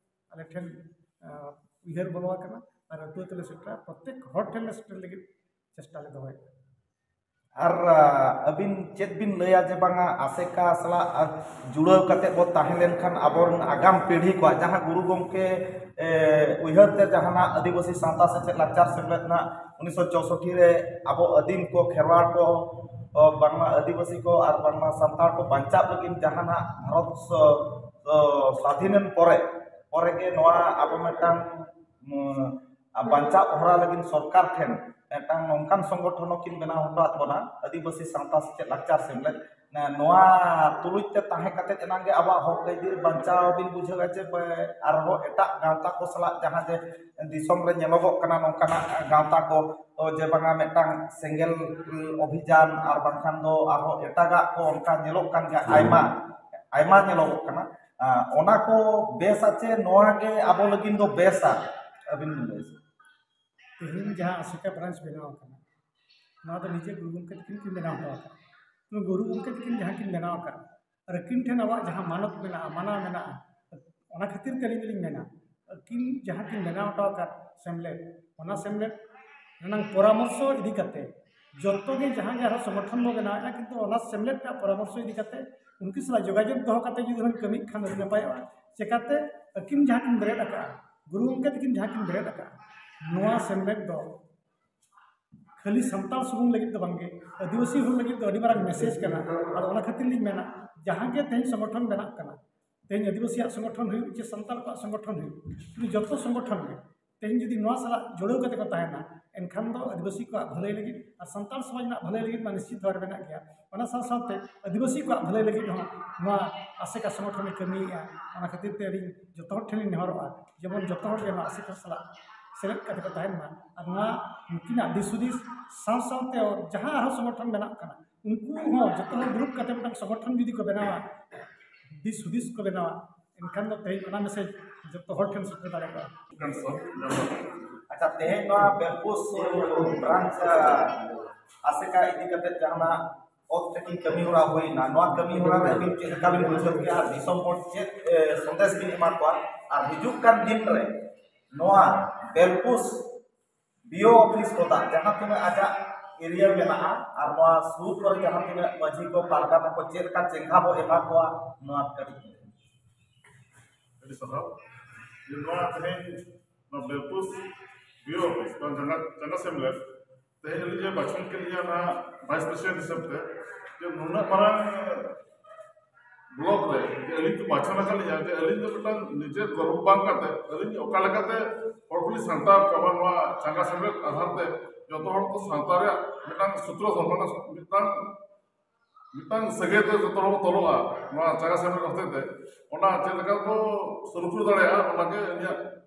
ᱟᱞᱮ ᱴᱷᱮᱱ ᱩᱭᱦᱟᱹᱨ ᱵᱚᱞᱚ ᱟᱠᱟᱱᱟ ᱟᱨ ᱟᱹᱛᱩ ᱟᱹᱛᱩ ᱞᱮ ᱥᱮᱴᱮᱨᱟ, ᱯᱨᱚᱛᱮᱠ ᱦᱚᱲ ᱴᱷᱮᱱ ᱞᱮ ᱥᱮᱴᱮᱨ ᱞᱟᱹᱜᱤᱫ ᱪᱮᱥᱴᱟ ᱞᱮ ᱫᱚᱦᱚᱭᱮᱫᱟ᱾ ᱟᱨ ᱟᱹᱵᱤᱱ ᱪᱮᱫ ᱵᱤᱱ ᱞᱟᱹᱭᱟ ᱡᱮ ᱵᱟᱝᱟ ᱟᱥᱮᱠᱟ ᱥᱟᱞᱟᱜ ᱡᱩᱲᱟᱹᱣ ᱠᱟᱛᱮ ᱵᱚ ᱛᱟᱦᱮᱸ ᱞᱮᱱᱠᱷᱟᱱ ᱟᱵᱚᱨᱮᱱ ᱟᱜᱟᱢ ᱯᱤᱲᱦᱤ ᱠᱚᱣᱟᱜ ᱡᱟᱦᱟᱸ ᱜᱩᱨᱩ ᱜᱚᱢᱠᱮ ᱩᱭᱦᱟᱹᱨ ᱛᱮ ᱡᱟᱦᱟᱱᱟᱜ ᱟᱹᱫᱤᱵᱟᱹᱥᱤ ᱥᱟᱶᱛᱟ ᱥᱮᱪᱮᱫ ᱞᱟᱠᱪᱟᱨ ᱥᱮᱢᱞᱮᱫ ᱨᱮᱱᱟᱜ ᱩᱱᱤᱥᱥᱚ ᱪᱳᱥᱚᱴᱴᱤ ᱨᱮ ᱟᱵᱚ ᱟᱹᱫᱤᱢ ᱠᱚ, ᱠᱷᱮᱨᱣᱟᱲ ᱠᱚ, ᱵᱟᱝᱢᱟ ᱟᱹᱫᱤᱵᱟᱹᱥᱤ ᱠᱚ ᱟᱨ ᱵᱟᱝᱢᱟ ᱥᱟᱱᱛᱟᱲ ᱠᱚ ᱵᱟᱧᱪᱟᱣ ᱞᱟᱹᱜᱤᱫ ᱡᱟᱦᱟᱱᱟᱜ ᱵᱷᱟᱨᱚᱛ ᱥᱟᱫᱷᱤᱱᱮᱱ ᱯᱚᱨᱮ ᱯᱚᱨᱮ ᱜᱮ ᱱᱚᱣᱟ ᱟᱵᱚ ᱢᱤᱫᱴᱟᱝ ᱵᱟᱧᱪᱟᱣ ᱦᱚᱨᱟ ᱞᱟᱹᱜᱤᱫ ᱥᱚᱨᱠᱟᱨ ᱴᱷᱮᱱ ᱢᱤᱫᱴᱟᱝ ᱱᱚᱝᱠᱟᱱ ᱥᱚᱝᱜᱚᱴᱷᱚᱱ ᱦᱚᱸᱠᱤᱱ ᱵᱮᱱᱟᱣ ᱦᱚᱴᱚ ᱟᱫ ᱵᱚᱱᱟ, ᱟᱹᱫᱤᱵᱟᱹᱥᱤ ᱥᱟᱶᱛᱟ ᱥᱮᱪᱮᱫ ᱞᱟᱠᱪᱟᱨ ᱥᱮᱢᱞᱮᱫ᱾ ᱱᱚᱣᱟ ᱛᱩᱞᱩᱡ ᱛᱮ ᱛᱟᱦᱮᱸ ᱠᱟᱛᱮ ᱮᱱᱟᱝ ᱜᱮ ᱟᱵᱚᱣᱟᱜ ᱦᱚᱠ ᱟᱹᱭᱫᱟᱹᱨ ᱵᱟᱧᱪᱟᱣ ᱵᱤᱱ ᱵᱩᱡᱷᱟᱹᱣᱟ ᱡᱮ ᱟᱨᱦᱚᱸ ᱮᱴᱟᱜ ᱜᱟᱶᱛᱟ ᱠᱚ ᱥᱟᱞᱟᱜ ᱡᱟᱦᱟᱸ ᱡᱮ ᱫᱤᱥᱚᱢ ᱨᱮ ᱧᱮᱞᱚᱜᱚᱜ ᱠᱟᱱᱟ ᱱᱚᱝᱠᱟᱱᱟᱜ ᱜᱟᱶᱛᱟ ᱠᱚ ᱡᱮ ᱵᱟᱝᱟ ᱢᱤᱫᱴᱟᱝ ᱥᱮᱸᱜᱮᱞ ᱚᱵᱷᱤᱡᱟᱱ ᱟᱨ ᱵᱟᱝᱠᱷᱟᱱ ᱫᱚ ᱟᱨᱦᱚᱸ ᱮᱴᱟᱜᱟᱜ ᱠᱚ ᱚᱱᱠᱟ ᱧᱮᱞᱚᱜ ᱠᱟᱱ ᱜᱮᱭᱟ, ᱟᱭᱢᱟ ᱟᱭᱢᱟ ᱧᱮᱞᱚᱜᱚᱜ ᱠᱟᱱᱟ᱾ ᱚᱱᱟ ᱠᱚ ᱵᱮᱥᱟ ᱪᱮ ᱱᱚᱣᱟ ᱜᱮ ᱟᱵᱚ ᱞᱟᱹᱜᱤᱫ ᱫᱚ ᱵᱮᱥᱟ? ᱟᱹᱵᱤᱱ ᱵᱤᱱ ᱞᱟᱹᱭᱟ᱾ ᱛᱮᱦᱮᱧ ᱡᱟᱦᱟᱸ ᱟᱥᱮᱠᱟ ᱵᱨᱟᱧᱪ ᱵᱮᱱᱟᱣ ᱟᱠᱟᱱᱟ, ᱱᱚᱣᱟ ᱫᱚ ᱱᱤᱡᱮ ᱜᱩᱨᱩ ᱜᱚᱢᱠᱮ ᱛᱟᱹᱠᱤᱱ ᱠᱤᱱ ᱵᱮᱱᱟᱣ ᱦᱚᱴᱚ ᱟᱠᱟᱫᱟ᱾ ᱜᱩᱨᱩ ᱜᱚᱢᱠᱮ ᱛᱟᱹᱠᱤᱱ ᱡᱟᱦᱟᱸ ᱠᱤᱱ ᱵᱮᱱᱟᱣ ᱟᱠᱟᱫ ᱟᱨ ᱟᱹᱠᱤᱱ ᱴᱷᱮᱱ ᱟᱵᱚᱣᱟᱜ ᱡᱟᱦᱟᱸ ᱢᱟᱱᱚᱛ ᱢᱮᱱᱟᱜᱼᱟ, ᱢᱟᱱᱟ ᱢᱮᱱᱟᱜᱼᱟ, ᱚᱱᱟ ᱠᱷᱟᱹᱛᱤᱨ ᱛᱮ ᱟᱹᱞᱤᱧ ᱫᱚᱞᱤᱧ ᱢᱮᱱᱟ ᱟᱹᱠᱤᱱ ᱡᱟᱦᱟᱸ ᱠᱤᱱ ᱵᱮᱱᱟᱣ ᱦᱚᱴᱚ ᱟᱠᱟᱫ ᱥᱮᱢᱞᱮᱫ, ᱚᱱᱟ ᱥᱮᱢᱞᱮᱫ ᱨᱮᱱᱟᱝ ᱯᱚᱨᱟᱢᱚᱨᱥᱚ ᱤᱫᱤ ᱠᱟᱛᱮ ᱡᱚᱛᱚ ᱜᱮ ᱡᱟᱦᱟᱸ ᱜᱮ ᱟᱨᱦᱚᱸ ᱥᱚᱝᱜᱚᱴᱷᱚᱱ ᱵᱚ ᱵᱮᱱᱟᱣᱮᱫᱼᱟ, ᱠᱤᱱᱛᱩ ᱚᱱᱟ ᱥᱮᱢᱞᱮᱫ ᱨᱮᱱᱟᱜ ᱯᱚᱨᱟᱢᱚᱨᱥᱚ ᱤᱫᱤ ᱠᱟᱛᱮ ᱩᱱᱠᱤᱱ ᱥᱟᱞᱟᱜ ᱡᱳᱜᱟᱡᱳᱜᱽ ᱫᱚᱦᱚ ᱠᱟᱛᱮ ᱡᱩᱫᱤ ᱵᱚᱱ ᱠᱟᱹᱢᱤ ᱠᱷᱟᱱ ᱟᱹᱰᱤ ᱱᱟᱯᱟᱭᱚᱜᱼᱟ᱾ ᱪᱮᱠᱟᱛᱮ ᱟᱹᱠᱤᱱ ᱡᱟᱦᱟᱸ ᱠᱤᱱ ᱵᱮᱨᱮᱫ ᱟᱠᱟᱫᱼᱟ, ᱜᱩᱨᱩ ᱜᱚᱢᱠᱮ ᱛᱟᱹᱠᱤᱱ ᱡᱟᱦᱟᱸ ᱠᱤᱱ ᱵᱮᱨᱮᱫ ᱟᱠᱟᱫᱼᱟ, ᱱᱚᱣᱟ ᱥᱮᱢᱞᱮᱫ ᱫᱚ ᱠᱷᱟᱹᱞᱤ ᱥᱟᱱᱛᱟᱲ ᱥᱩᱢᱩᱝ ᱞᱟᱹᱜᱤᱫ ᱫᱚ ᱵᱟᱝᱜᱮ, ᱟᱹᱫᱤᱵᱟᱹᱥᱤ ᱦᱚᱲ ᱞᱟᱹᱜᱤᱫ ᱫᱚ ᱟᱹᱰᱤ ᱢᱟᱨᱟᱝ ᱢᱮᱥᱮᱡᱽ ᱠᱟᱱᱟ᱾ ᱟᱫᱚ ᱚᱱᱟ ᱠᱷᱟᱹᱛᱤᱨ ᱞᱤᱧ ᱢᱮᱱᱟ, ᱡᱟᱦᱟᱸ ᱜᱮ ᱛᱮᱦᱮᱧ ᱥᱚᱝᱜᱚᱴᱷᱚᱱ ᱵᱮᱱᱟᱜ ᱠᱟᱱᱟ, ᱛᱮᱦᱮᱧ ᱟᱹᱫᱤᱵᱟᱹᱥᱤᱭᱟᱜ ᱥᱚᱝᱜᱚᱴᱷᱚᱱ ᱦᱩᱭᱩᱜ ᱪᱮ ᱥᱟᱱᱛᱟᱲ ᱠᱚᱣᱟᱜ ᱥᱚᱝᱜᱚᱴᱷᱚᱱ ᱦᱩᱭᱩᱜ, ᱡᱚᱛᱚ ᱥᱚᱝᱜᱚᱴᱷᱚᱱ ᱜᱮ ᱛᱮᱦᱮᱧ ᱡᱩᱫᱤ ᱱᱚᱣᱟ ᱥᱟᱞᱟᱜ ᱡᱩᱲᱟᱹᱣ ᱠᱟᱛᱮ ᱠᱚ ᱛᱟᱦᱮᱱᱟ, ᱮᱱᱠᱷᱟᱱ ᱫᱚ ᱟᱹᱫᱤᱵᱟᱹᱥᱤ ᱠᱚᱣᱟᱜ ᱵᱷᱟᱹᱞᱟᱹᱭ ᱞᱟᱹᱜᱤᱫ ᱟᱨ ᱥᱟᱱᱛᱟᱲ ᱥᱚᱢᱟᱡᱽ ᱨᱮᱱᱟᱜ ᱵᱷᱟᱹᱞᱟᱹᱭ ᱞᱟᱹᱜᱤᱫ ᱢᱟ ᱱᱤᱥᱪᱤᱛ ᱫᱷᱚᱨᱮ ᱢᱮᱱᱟᱜ ᱜᱮᱭᱟ᱾ ᱚᱱᱟ ᱥᱟᱶ ᱥᱟᱶᱛᱮ ᱟᱹᱫᱤᱵᱟᱹᱥᱤ ᱠᱚᱣᱟᱜ ᱵᱷᱟᱹᱞᱟᱹᱭ ᱞᱟᱹᱜᱤᱫ ᱦᱚᱸ ᱱᱚᱣᱟ ᱟᱥᱮᱠᱟ ᱥᱚᱝᱜᱚᱴᱷᱚᱱᱮ ᱠᱟᱹᱢᱤᱭᱮᱫᱼᱟ᱾ ᱚᱱᱟ ᱠᱷᱟᱹᱛᱤᱨ ᱛᱮ ᱟᱹᱞᱤᱧ ᱡᱚᱛᱚ ᱦᱚᱲ ᱴᱷᱮᱱ ᱞᱤᱧ ᱱᱮᱦᱚᱨᱚᱜᱼᱟ, ᱡᱮᱢᱚᱱ ᱡᱚᱛᱚ ᱦᱚᱲ ᱜᱮ ᱱᱚᱣᱟ ᱟᱥᱮᱠᱟ ᱥᱟᱞᱟᱜ ᱥᱮᱞᱮᱫ ᱠᱟᱛᱮ ᱠᱚ ᱛᱟᱦᱮᱱ ᱢᱟ᱾ ᱟᱨ ᱱᱚᱣᱟ ᱱᱩᱠᱤᱱᱟᱜ ᱫᱤᱥ ᱦᱩᱫᱤᱥ ᱥᱟᱶ ᱥᱟᱶᱛᱮ ᱡᱟᱦᱟᱸ ᱟᱨᱦᱚᱸ ᱥᱚᱝᱜᱚᱴᱷᱚᱱ ᱢᱮᱱᱟᱜ ᱠᱟᱱᱟ, ᱩᱱᱠᱩ ᱦᱚᱸ ᱡᱚᱛᱚ ᱦᱚᱲ ᱫᱩᱲᱩᱵ ᱠᱟᱛᱮ ᱢᱤᱫᱴᱟᱝ ᱥᱚᱝᱜᱚᱴᱷᱚᱱ ᱡᱩᱫᱤ ᱠᱚ ᱵᱮᱱᱟᱣᱟ, ᱫᱤᱥ ᱦᱩᱫᱤᱥ ᱠᱚ ᱵᱮᱱᱟᱣᱟ, ᱮᱱᱠᱷᱟᱱ ᱫᱚ ᱛᱮᱦᱮᱧ ᱚᱱᱟ ᱢᱮᱥᱮᱡᱽ ᱡᱚᱛᱚ ᱦᱚᱲ ᱴᱷᱮᱱ ᱥᱮᱴᱮᱨ ᱫᱟᱲᱮᱭᱟᱜᱼᱟ᱾ ᱟᱪᱪᱷᱟ, ᱛᱮᱦᱮᱧ ᱱᱚᱣᱟ ᱵᱮᱞᱯᱩᱥ ᱵᱨᱟᱧᱪ ᱟᱥᱮᱠᱟ ᱤᱫᱤ ᱠᱟᱛᱮ ᱡᱟᱦᱟᱱᱟᱜ ᱚᱛ ᱛᱤᱠᱤ ᱠᱟᱹᱢᱤ ᱦᱚᱨᱟ ᱦᱩᱭᱱᱟ, ᱱᱚᱣᱟ ᱠᱟᱹᱢᱤ ᱦᱚᱨᱟ ᱨᱮ ᱟᱹᱵᱤᱱ ᱪᱮᱫ ᱞᱮᱠᱟ ᱵᱤᱱ ᱵᱩᱡᱷᱟᱹᱣ ᱠᱮᱜᱼᱟ? ᱫᱤᱥᱚᱢ ᱦᱚᱲ ᱪᱮᱫ, ᱮ, ᱥᱚᱱᱫᱮᱥ ᱵᱤᱱ ᱮᱢᱟ ᱠᱚᱣᱟ? ᱟᱨ ᱦᱤᱡᱩᱜ ᱠᱟᱱ ᱫᱤᱱ ᱨᱮ ᱱᱚᱣᱟ ᱵᱮᱞᱯᱩᱥ ᱵᱤ ᱳ ᱚᱯᱷᱤᱥ ᱠᱚᱫᱟ ᱡᱟᱦᱟᱸ ᱛᱤᱱᱟᱹᱜ ᱟᱡᱟᱜ ᱮᱨᱤᱭᱟ ᱢᱮᱱᱟᱜᱼᱟ ᱟᱨ ᱱᱚᱣᱟ ᱥᱩᱨ ᱠᱚᱨᱮ ᱡᱟᱦᱟᱸ ᱛᱤᱱᱟᱹᱜ ᱢᱟᱹᱡᱷᱤ ᱠᱚ, ᱯᱟᱨᱜᱟᱱᱟ ᱠᱚ, ᱪᱮᱫ ᱞᱮᱠᱟ ᱪᱮᱸᱜᱷᱟ ᱵᱚ ᱮᱢᱟ ᱠᱚᱣᱟ, ᱱᱚᱣᱟ ᱠᱟᱹᱴᱤᱡ ᱞᱟᱹᱭ ᱵᱤᱱ᱾ ᱟᱹᱰᱤ ᱥᱟᱨᱦᱟᱣ᱾ ᱡᱮ ᱱᱚᱣᱟ ᱛᱮᱦᱮᱧ ᱱᱚᱣᱟ ᱵᱮᱞᱯᱩᱥ ᱵᱤ ᱳ ᱚᱯᱷᱤᱥ ᱱᱚᱣᱟ ᱡᱟᱸᱜᱟ, ᱡᱟᱸᱜᱟ ᱥᱮᱢᱞᱮᱫ ᱛᱮᱦᱮᱧ ᱟᱹᱞᱤᱧ ᱮ ᱵᱟᱪᱷᱚᱱ ᱠᱮᱫ ᱞᱤᱧᱟ ᱱᱚᱣᱟ ᱵᱷᱟᱭᱤᱥ ᱯᱨᱮᱥᱤᱰᱮᱱᱴ ᱦᱤᱥᱟᱹᱵ ᱛᱮ, ᱡᱮ ᱱᱩᱱᱟᱹᱜ ᱢᱟᱨᱟᱝ ᱵᱞᱚᱠ ᱨᱮ ᱡᱮ ᱟᱹᱞᱤᱧ ᱠᱚ ᱵᱟᱪᱷᱚᱱ ᱟᱠᱟᱫ ᱞᱤᱧᱟ, ᱡᱮ ᱟᱹᱞᱤᱧ ᱫᱚ ᱢᱤᱫᱴᱟᱝ ᱱᱤᱡᱮᱨ ᱜᱚᱨᱚᱵᱽ ᱵᱟᱝ ᱠᱟᱛᱮ ᱟᱹᱞᱤᱧ ᱚᱠᱟ ᱞᱮᱠᱟᱛᱮ ᱦᱚᱲ ᱠᱚᱞᱤᱧ ᱥᱟᱱᱛᱟᱲ ᱠᱚᱣᱟ, ᱱᱚᱣᱟ ᱪᱟᱸᱜᱟ ᱥᱮᱢᱞᱮᱫ ᱟᱫᱷᱟᱨ ᱛᱮ ᱡᱚᱛᱚ ᱦᱚᱲ ᱠᱚ ᱥᱟᱶᱛᱟ ᱨᱮᱭᱟᱜ ᱢᱤᱫᱴᱟᱝ ᱥᱩᱛᱨᱚ ᱫᱷᱚᱨᱢᱚ ᱨᱮᱱᱟᱜ ᱢᱤᱫᱴᱟᱝ, ᱢᱤᱫᱴᱟᱝ ᱥᱟᱹᱜᱟᱹᱭ ᱛᱮ ᱡᱚᱛᱚ ᱦᱚᱲ ᱵᱚ ᱛᱚᱞᱚᱜᱼᱟ ᱱᱚᱣᱟ ᱪᱟᱸᱜᱟ ᱥᱮᱢᱞᱮᱫ ᱦᱚᱛᱮ ᱛᱮ, ᱚᱱᱟ ᱪᱮᱫ ᱞᱮᱠᱟ ᱵᱚ ᱥᱩᱨᱩᱠᱷᱩᱨ ᱫᱟᱲᱮᱭᱟᱜᱼᱟ, ᱚᱱᱟᱜᱮ ᱤᱧᱟᱹᱜ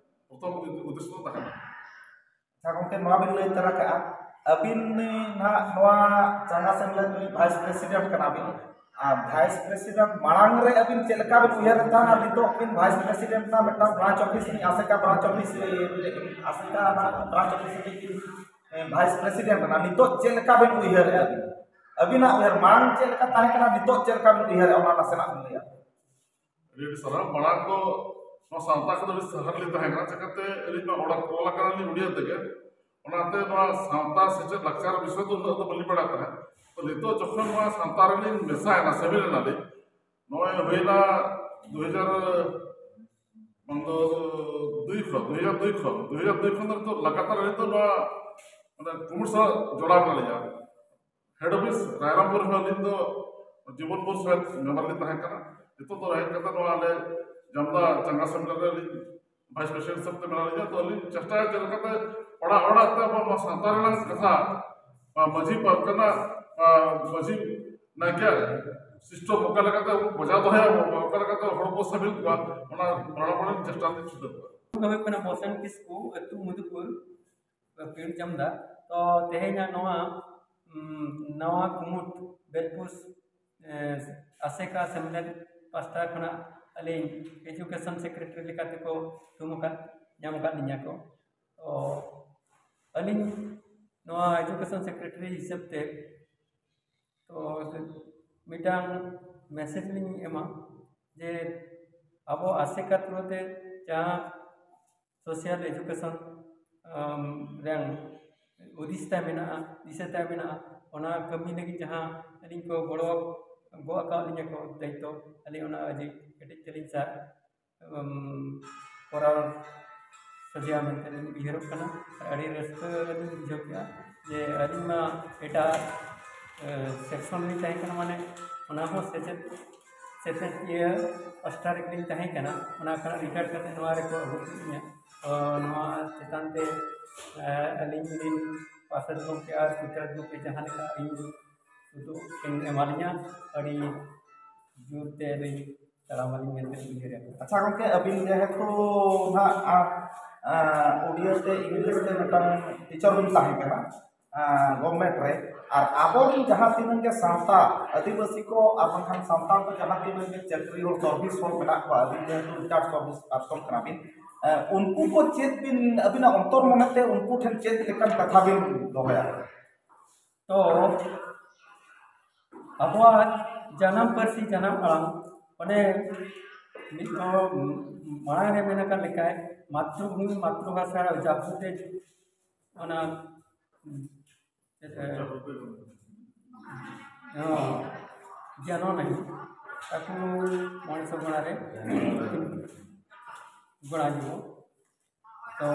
ᱯᱨᱚᱛᱷᱚᱢ ᱩᱫᱽᱫᱮᱥᱥᱚ ᱫᱚ ᱛᱟᱦᱮᱱᱟ᱾ ᱟᱪᱪᱷᱟ ᱜᱚᱢᱠᱮ, ᱱᱚᱣᱟ ᱵᱤᱱ ᱞᱟᱹᱭ ᱛᱟᱨᱟ ᱠᱟᱜᱼᱟ, ᱟᱹᱵᱤᱱ ᱱᱟᱦᱟᱜ ᱱᱚᱣᱟ ᱪᱟᱸᱜᱟ ᱥᱮᱢᱞᱮᱫ ᱨᱤᱱᱤᱡ ᱵᱷᱟᱭᱤᱥ ᱯᱨᱮᱥᱤᱰᱮᱱᱴ ᱠᱟᱱᱟ ᱵᱤᱱ, ᱟᱨ ᱵᱷᱟᱭᱤᱥ ᱯᱨᱮᱥᱤᱰᱮᱱᱴ ᱢᱟᱲᱟᱝ ᱨᱮ ᱟᱹᱵᱤᱱ ᱪᱮᱫ ᱞᱮᱠᱟ ᱵᱤᱱ ᱩᱭᱦᱟᱹᱨᱮᱫ ᱛᱟᱦᱮᱱᱟ? ᱱᱤᱛᱚᱜ ᱵᱤᱱ ᱵᱷᱟᱭᱤᱥ ᱯᱨᱮᱥᱤᱰᱮᱱᱴ ᱨᱮᱱᱟᱜ ᱢᱤᱫᱴᱟᱝ ᱵᱨᱟᱧᱪ ᱚᱯᱷᱤᱥ ᱨᱤᱱᱤᱡ, ᱟᱥᱮᱠᱟ ᱵᱨᱟᱧᱪ ᱚᱯᱷᱤᱥ ᱨᱤᱱᱤᱡ, ᱟᱥᱮᱠᱟ ᱨᱮᱱᱟᱜ ᱵᱨᱟᱧᱪ ᱚᱯᱷᱤᱥ ᱨᱤᱱᱤᱡ ᱵᱤᱱ, ᱮ, ᱵᱷᱟᱭᱤᱥ ᱯᱨᱮᱥᱤᱰᱮᱱᱴ ᱠᱟᱱᱟ, ᱱᱤᱛᱚᱜ ᱪᱮᱫ ᱞᱮᱠᱟ ᱵᱤᱱ ᱩᱭᱦᱟᱹᱨᱮᱫᱼᱟ ᱵᱤᱱ? ᱟᱹᱵᱤᱱᱟᱜ ᱩᱭᱦᱟᱹᱨ ᱢᱟᱲᱟᱝ ᱪᱮᱫ ᱞᱮᱠᱟ ᱛᱟᱦᱮᱸ ᱠᱟᱱᱟ, ᱱᱤᱛᱚᱜ ᱪᱮᱫ ᱞᱮᱠᱟ ᱵᱤᱱ ᱩᱭᱦᱟᱹᱨᱮᱫᱼᱟ, ᱚᱱᱟ ᱱᱟᱥᱮᱱᱟᱜ ᱵᱤᱱ ᱞᱟᱹᱭᱟ? ᱟᱹᱰᱤ ᱟᱹᱰᱤ ᱥᱟᱨᱦᱟᱣ᱾ ᱢᱟᱲᱟᱝ ᱫᱚ ᱱᱚᱣᱟ ᱥᱟᱶᱛᱟ ᱠᱷᱚᱱ ᱟᱹᱰᱤ ᱥᱟᱦᱟ ᱨᱮᱞᱤᱧ ᱛᱟᱦᱮᱸ ᱠᱟᱱᱟ, ᱪᱤᱠᱟᱹᱛᱮ ᱟᱹᱞᱤᱧ ᱢᱟ ᱚᱲᱟᱜ ᱚᱞ ᱟᱠᱟᱱᱟᱞᱤᱧ ᱩᱲᱤᱭᱟ ᱛᱮᱜᱮ, ᱚᱱᱟᱛᱮ ᱱᱚᱣᱟ ᱥᱟᱶᱛᱟ ᱥᱮᱪᱮᱫ ᱞᱟᱠᱪᱟᱨ ᱵᱤᱥᱚᱭ ᱫᱚ ᱩᱱᱟᱹᱜ ᱫᱚ ᱵᱟᱹᱞᱤᱧ ᱵᱟᱲᱟᱭ ᱛᱟᱦᱮᱸᱫ᱾ ᱛᱚ ᱱᱤᱛᱚᱜ ᱡᱚᱠᱷᱚᱱ ᱱᱚᱣᱟ ᱥᱟᱶᱛᱟ ᱨᱮᱞᱤᱧ ᱢᱮᱥᱟᱭᱮᱱᱟ, ᱥᱟᱹᱢᱤᱞ ᱮᱱᱟᱞᱤᱧ, ᱱᱚᱜᱼᱚᱭ ᱦᱩᱭᱱᱟ ᱫᱩ ᱦᱟᱡᱟᱨ, ᱵᱟᱝ ᱫᱚ ᱫᱩᱭ ᱠᱷᱚᱱ, ᱫᱩ ᱦᱟᱡᱟᱨ ᱫᱩᱭ ᱠᱷᱚᱱ, ᱫᱩ ᱦᱟᱡᱟᱨ ᱫᱩᱭ ᱠᱷᱚᱱ ᱫᱚ ᱱᱤᱛᱚᱜ ᱞᱟᱜᱟᱛᱟᱨ ᱟᱹᱞᱤᱧ ᱫᱚ ᱱᱚᱣᱟ ᱢᱟᱱᱮ ᱠᱩᱢᱩᱴ ᱥᱟᱶ ᱡᱚᱲᱟᱣ ᱢᱮᱱᱟᱜ ᱞᱤᱧᱟ᱾ ᱦᱮᱰ ᱚᱯᱷᱤᱥ ᱨᱟᱭᱨᱟᱢᱯᱩᱨ ᱨᱮᱦᱚᱸ ᱟᱹᱞᱤᱧ ᱫᱚ ᱡᱤᱵᱚᱱ ᱵᱷᱳᱨ ᱥᱚᱦᱮᱫ ᱢᱮᱢᱵᱟᱨ ᱞᱤᱧ ᱛᱟᱦᱮᱸ ᱠᱟᱱᱟ᱾ ᱱᱤᱛᱚᱜ ᱫᱚ ᱦᱮᱡ ᱠᱟᱛᱮ ᱱᱚᱣᱟ ᱟᱞᱮ ᱡᱟᱢᱫᱟ ᱪᱟᱸᱜᱟ ᱥᱮᱢᱞᱮᱫ ᱨᱮ ᱟᱹᱞᱤᱧ ᱵᱷᱟᱭᱤᱥ ᱯᱨᱮᱥᱤᱰᱮᱱᱴ ᱦᱤᱥᱟᱹᱵ ᱛᱮ ᱢᱮᱱᱟᱜ ᱞᱤᱧᱟ᱾ ᱛᱚ ᱟᱹᱞᱤᱧ ᱪᱮᱥᱴᱟᱭᱟ ᱪᱮᱫ ᱞᱮᱠᱟᱛᱮ ᱚᱲᱟᱜ ᱚᱲᱟᱜ ᱛᱮ ᱟᱵᱚ ᱱᱚᱣᱟ ᱥᱟᱶᱛᱟ ᱨᱮᱱᱟᱜ ᱠᱟᱛᱷᱟ, ᱱᱚᱣᱟ ᱢᱟᱹᱡᱷᱤ ᱯᱟᱨᱜᱟᱱᱟ, ᱱᱚᱣᱟ ᱢᱟᱹᱡᱷᱤ ᱱᱟᱭᱠᱮ ᱥᱤᱥᱴᱚᱢ ᱚᱠᱟ ᱞᱮᱠᱟᱛᱮ ᱟᱵᱚ ᱵᱚᱡᱟᱣ ᱫᱚᱦᱚᱭᱟ, ᱟᱵᱚ ᱚᱠᱟ ᱞᱮᱠᱟᱛᱮ ᱦᱚᱲ ᱵᱚ ᱥᱟᱹᱢᱤᱞ ᱠᱚᱣᱟ, ᱚᱱᱟ ᱵᱟᱲᱟᱵᱟᱲᱤ ᱪᱮᱥᱴᱟ ᱞᱤᱧ ᱪᱷᱩᱴᱟᱹᱣ ᱠᱚᱜᱼᱟ᱾ ᱦᱩᱭᱩᱜ ᱠᱟᱱᱟ ᱵᱚᱥᱚᱱ ᱠᱤᱥᱠᱩ, ᱟᱹᱛᱩ ᱢᱚᱫᱷᱩᱯᱩᱨ, ᱯᱤᱲ ᱡᱟᱢᱫᱟ᱾ ᱛᱚ ᱛᱮᱦᱮᱧᱟᱜ ᱱᱚᱣᱟ, ᱩᱢ, ᱱᱟᱣᱟ ᱠᱩᱢᱩᱴ ᱵᱮᱞᱯᱩᱥ, ᱮ, ᱟᱥᱮᱠᱟ ᱥᱮᱢᱞᱮᱫ ᱯᱟᱥᱴᱟ ᱠᱷᱚᱱᱟᱜ ᱟᱹᱞᱤᱧ ᱮᱡᱩᱠᱮᱥᱚᱱ ᱥᱮᱠᱨᱮᱴᱟᱨᱤ ᱞᱮᱠᱟᱛᱮ ᱠᱚ ᱛᱷᱩᱢ ᱟᱠᱟᱫ, ᱧᱟᱢ ᱟᱠᱟᱫ ᱞᱤᱧᱟ ᱠᱚ᱾ ᱛᱚ ᱟᱹᱞᱤᱧ ᱱᱚᱣᱟ ᱮᱡᱩᱠᱮᱥᱚᱱ ᱥᱮᱠᱨᱮᱴᱟᱨᱤ ᱦᱤᱥᱟᱹᱵ ᱛᱮ ᱛᱚ ᱢᱤᱫᱴᱟᱝ ᱢᱮᱥᱮᱡᱽ ᱞᱤᱧ ᱮᱢᱟ ᱡᱮ ᱟᱵᱚ ᱟᱥᱮᱠᱟ ᱛᱷᱨᱩ ᱛᱮ ᱡᱟᱦᱟᱸ ᱥᱳᱥᱟᱞ ᱮᱡᱩᱠᱮᱥᱚᱱ, ᱟᱢ, ᱨᱮᱱ ᱦᱩᱫᱤᱥ ᱛᱟᱭ ᱢᱮᱱᱟᱜᱼᱟ, ᱫᱤᱥᱟᱹ ᱛᱟᱭ ᱢᱮᱱᱟᱜᱼᱟ, ᱚᱱᱟ ᱠᱟᱹᱢᱤ ᱞᱟᱹᱜᱤᱫ ᱡᱟᱦᱟᱸ ᱟᱹᱞᱤᱧ ᱠᱚ ᱜᱚᱲᱚ ᱜᱚᱜ ᱟᱠᱟᱫ ᱞᱤᱧᱟ ᱠᱚ ᱫᱟᱭᱤᱛᱛᱚ, ᱟᱹᱞᱤᱧ ᱚᱱᱟ ᱟᱹᱰᱤ ᱠᱮᱴᱮᱡ ᱛᱮᱞᱤᱧ ᱥᱟᱵ, ᱟᱢ, ᱠᱚᱨᱟᱣ ᱥᱟᱡᱟᱣ ᱢᱮᱱᱛᱮ ᱞᱤᱧ ᱩᱭᱦᱟᱹᱨᱚᱜ ᱠᱟᱱᱟ᱾ ᱟᱨ ᱟᱹᱰᱤ ᱨᱟᱹᱥᱠᱟᱹ ᱞᱤᱧ ᱵᱩᱡᱷᱟᱹᱣ ᱠᱮᱫᱟ ᱡᱮ ᱟᱹᱞᱤᱧ ᱢᱟ ᱮᱴᱟᱜ, ᱮ, ᱥᱮᱠᱥᱚᱱ ᱞᱤᱧ ᱛᱟᱦᱮᱸ ᱠᱟᱱᱟ, ᱢᱟᱱᱮ ᱚᱱᱟ ᱦᱚᱸ ᱥᱮᱪᱮᱫ ᱥᱮᱪᱮᱫ ᱤᱭᱟᱹ ᱯᱟᱥᱴᱟ ᱨᱮᱜᱮᱞᱤᱧ ᱛᱟᱦᱮᱸ ᱠᱟᱱᱟ, ᱚᱱᱟ ᱠᱷᱚᱱᱟᱜ ᱨᱤᱴᱟᱭᱟᱨ ᱠᱟᱛᱮ ᱱᱚᱣᱟ ᱨᱮᱠᱚ ᱟᱹᱜᱩ ᱠᱮᱫ ᱞᱤᱧᱟ᱾ ᱛᱚ ᱱᱚᱣᱟ ᱪᱮᱛᱟᱱ ᱛᱮ, ᱮ, ᱟᱹᱞᱤᱧ ᱨᱤᱱ ᱯᱟᱨᱥᱮᱛ ᱜᱚᱢᱠᱮ ᱟᱨ ᱥᱩᱪᱟᱹᱛ ᱜᱚᱢᱠᱮ ᱡᱟᱦᱟᱸ ᱞᱮᱠᱟ ᱤᱧ ᱩᱫᱩᱜ ᱠᱤᱱ ᱮᱢᱟᱞᱤᱧᱟ, ᱟᱹᱰᱤ ᱡᱳᱨ ᱛᱮ ᱟᱹᱞᱤᱧ ᱛᱟᱲᱟᱢ ᱟᱹᱞᱤᱧ ᱢᱮᱱᱛᱮ ᱞᱤᱧ ᱩᱭᱦᱟᱹᱨᱟ᱾ ᱟᱪᱪᱷᱟ ᱜᱚᱢᱠᱮ, ᱟᱹᱵᱤᱱ ᱡᱮᱦᱮᱛᱩ ᱱᱟᱜ, ᱟ, ᱟ, ᱩᱰᱤᱭᱟ ᱛᱮ ᱤᱝᱞᱤᱥ ᱛᱮ ᱢᱤᱫᱴᱟᱝ ᱴᱤᱪᱟᱨ ᱵᱤᱱ ᱛᱟᱦᱮᱸ ᱠᱟᱱᱟ, ᱟ, ᱜᱚᱵᱷᱚᱨᱱᱢᱮᱱᱴ ᱨᱮ, ᱟᱨ ᱟᱵᱚᱨᱮᱱ ᱡᱟᱦᱟᱸ ᱛᱤᱱᱟᱹᱜ ᱜᱮ ᱥᱟᱶᱛᱟ, ᱟᱹᱫᱤᱵᱟᱹᱥᱤ ᱠᱚ ᱟᱨ ᱵᱟᱝᱠᱷᱟᱱ ᱥᱟᱱᱛᱟᱲ ᱠᱚ ᱡᱟᱦᱟᱸ ᱛᱤᱱᱟᱹᱜ ᱜᱮ ᱪᱟᱹᱠᱨᱤ ᱦᱚᱲ, ᱥᱟᱨᱵᱷᱤᱥ ᱦᱚᱲ ᱢᱮᱱᱟᱜ ᱠᱚᱣᱟ, ᱟᱹᱵᱤᱱ ᱡᱮᱦᱮᱛᱩ ᱨᱤᱴᱟᱭᱟᱨᱰ ᱥᱟᱨᱵᱷᱤᱥ ᱯᱟᱨᱥᱚᱱ ᱠᱟᱱᱟ ᱵᱤᱱ, ᱮ, ᱩᱱᱠᱩ ᱠᱚ ᱪᱮᱫ ᱵᱤᱱ, ᱟᱹᱵᱤᱱᱟᱜ ᱚᱱᱛᱚᱨ ᱢᱚᱱᱮᱛᱮ ᱩᱱᱠᱩ ᱴᱷᱮᱱ ᱪᱮᱫ ᱞᱮᱠᱟᱱ ᱠᱟᱛᱷᱟ ᱵᱤᱱ ᱫᱚᱦᱚᱭᱟ? ᱛᱚ ᱟᱵᱚᱣᱟᱜ ᱡᱟᱱᱟᱢ ᱯᱟᱹᱨᱥᱤ, ᱡᱟᱱᱟᱢ ᱟᱲᱟᱝ, ᱚᱱᱮ ᱢᱤᱫ ᱫᱚ ᱢᱟᱲᱟᱝ ᱨᱮ ᱢᱮᱱ ᱟᱠᱟᱫ ᱞᱮᱠᱟ, ᱢᱟᱛᱨᱩᱵᱷᱩᱢᱤ ᱢᱟᱛᱨᱩᱵᱷᱟᱥᱟ ᱡᱟᱹᱯᱩᱫ ᱛᱮ ᱚᱱᱟ, ᱦᱚᱸ, ᱡᱟᱱᱚ ᱱᱟᱦᱤ, ᱛᱟᱠᱚ ᱢᱚᱬᱮ ᱥᱚ ᱜᱚᱲᱟ ᱨᱮ ᱜᱚᱲᱟ ᱡᱩᱵᱚ᱾ ᱛᱚ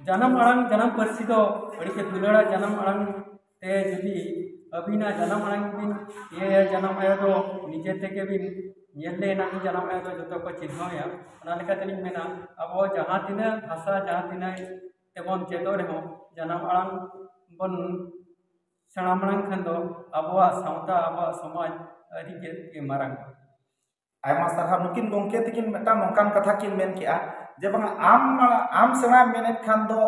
ᱡᱟᱱᱟᱢ ᱟᱲᱟᱝ, ᱡᱟᱱᱟᱢ ᱯᱟᱹᱨᱥᱤ ᱫᱚ ᱟᱹᱰᱤ ᱜᱮ ᱫᱩᱞᱟᱹᱲᱟ᱾ ᱡᱟᱱᱟᱢ ᱟᱲᱟᱝ ᱛᱮ ᱡᱩᱫᱤ ᱟᱹᱵᱤᱱᱟᱜ ᱡᱟᱱᱟᱢ ᱟᱲᱟᱝ ᱵᱤᱱ ᱤᱭᱟᱹᱭᱟ, ᱡᱟᱱᱟᱢ ᱟᱭᱳ ᱫᱚ ᱱᱤᱡᱮ ᱛᱮᱜᱮ ᱵᱤᱱ ᱧᱮᱞ ᱞᱮᱱᱟ, ᱡᱟᱱᱟᱢ ᱟᱭᱳ ᱫᱚ ᱡᱚᱛᱚ ᱠᱚ ᱪᱤᱱᱦᱟᱹᱣᱮᱭᱟ᱾ ᱚᱱᱟ ᱞᱮᱠᱟ ᱛᱮᱞᱤᱧ ᱢᱮᱱᱟ, ᱟᱵᱚ ᱡᱟᱦᱟᱸ ᱛᱤᱱᱟᱹᱜ ᱵᱷᱟᱥᱟ, ᱡᱟᱦᱟᱸ ᱛᱤᱱᱟᱹᱜ ᱛᱮᱵᱚᱱ ᱪᱮᱫᱚᱜ ᱨᱮᱦᱚᱸ, ᱡᱟᱱᱟᱢ ᱟᱲᱟᱝ ᱵᱚᱱ ᱥᱮᱬᱟ ᱢᱟᱲᱟᱝ ᱠᱷᱟᱱ ᱫᱚ ᱟᱵᱚᱣᱟᱜ ᱥᱟᱶᱛᱟ, ᱟᱵᱚᱣᱟᱜ ᱥᱚᱢᱟᱡᱽ ᱟᱹᱰᱤ ᱜᱮ ᱢᱟᱨᱟᱝ᱾ ᱟᱭᱢᱟ ᱥᱟᱨᱦᱟᱣ᱾ ᱱᱩᱠᱤᱱ ᱜᱚᱢᱠᱮ ᱛᱟᱹᱠᱤᱱ ᱢᱤᱫᱴᱟᱝ ᱱᱚᱝᱠᱟᱱ ᱠᱟᱛᱷᱟ ᱠᱤᱱ ᱢᱮᱱ ᱠᱮᱜᱼᱟ ᱡᱮ, ᱵᱟᱝᱟ, ᱟᱢ ᱢᱟᱲᱟᱝ, ᱟᱢ ᱥᱮᱬᱟᱭ ᱢᱮᱱᱮᱫ ᱠᱷᱟᱱ ᱫᱚ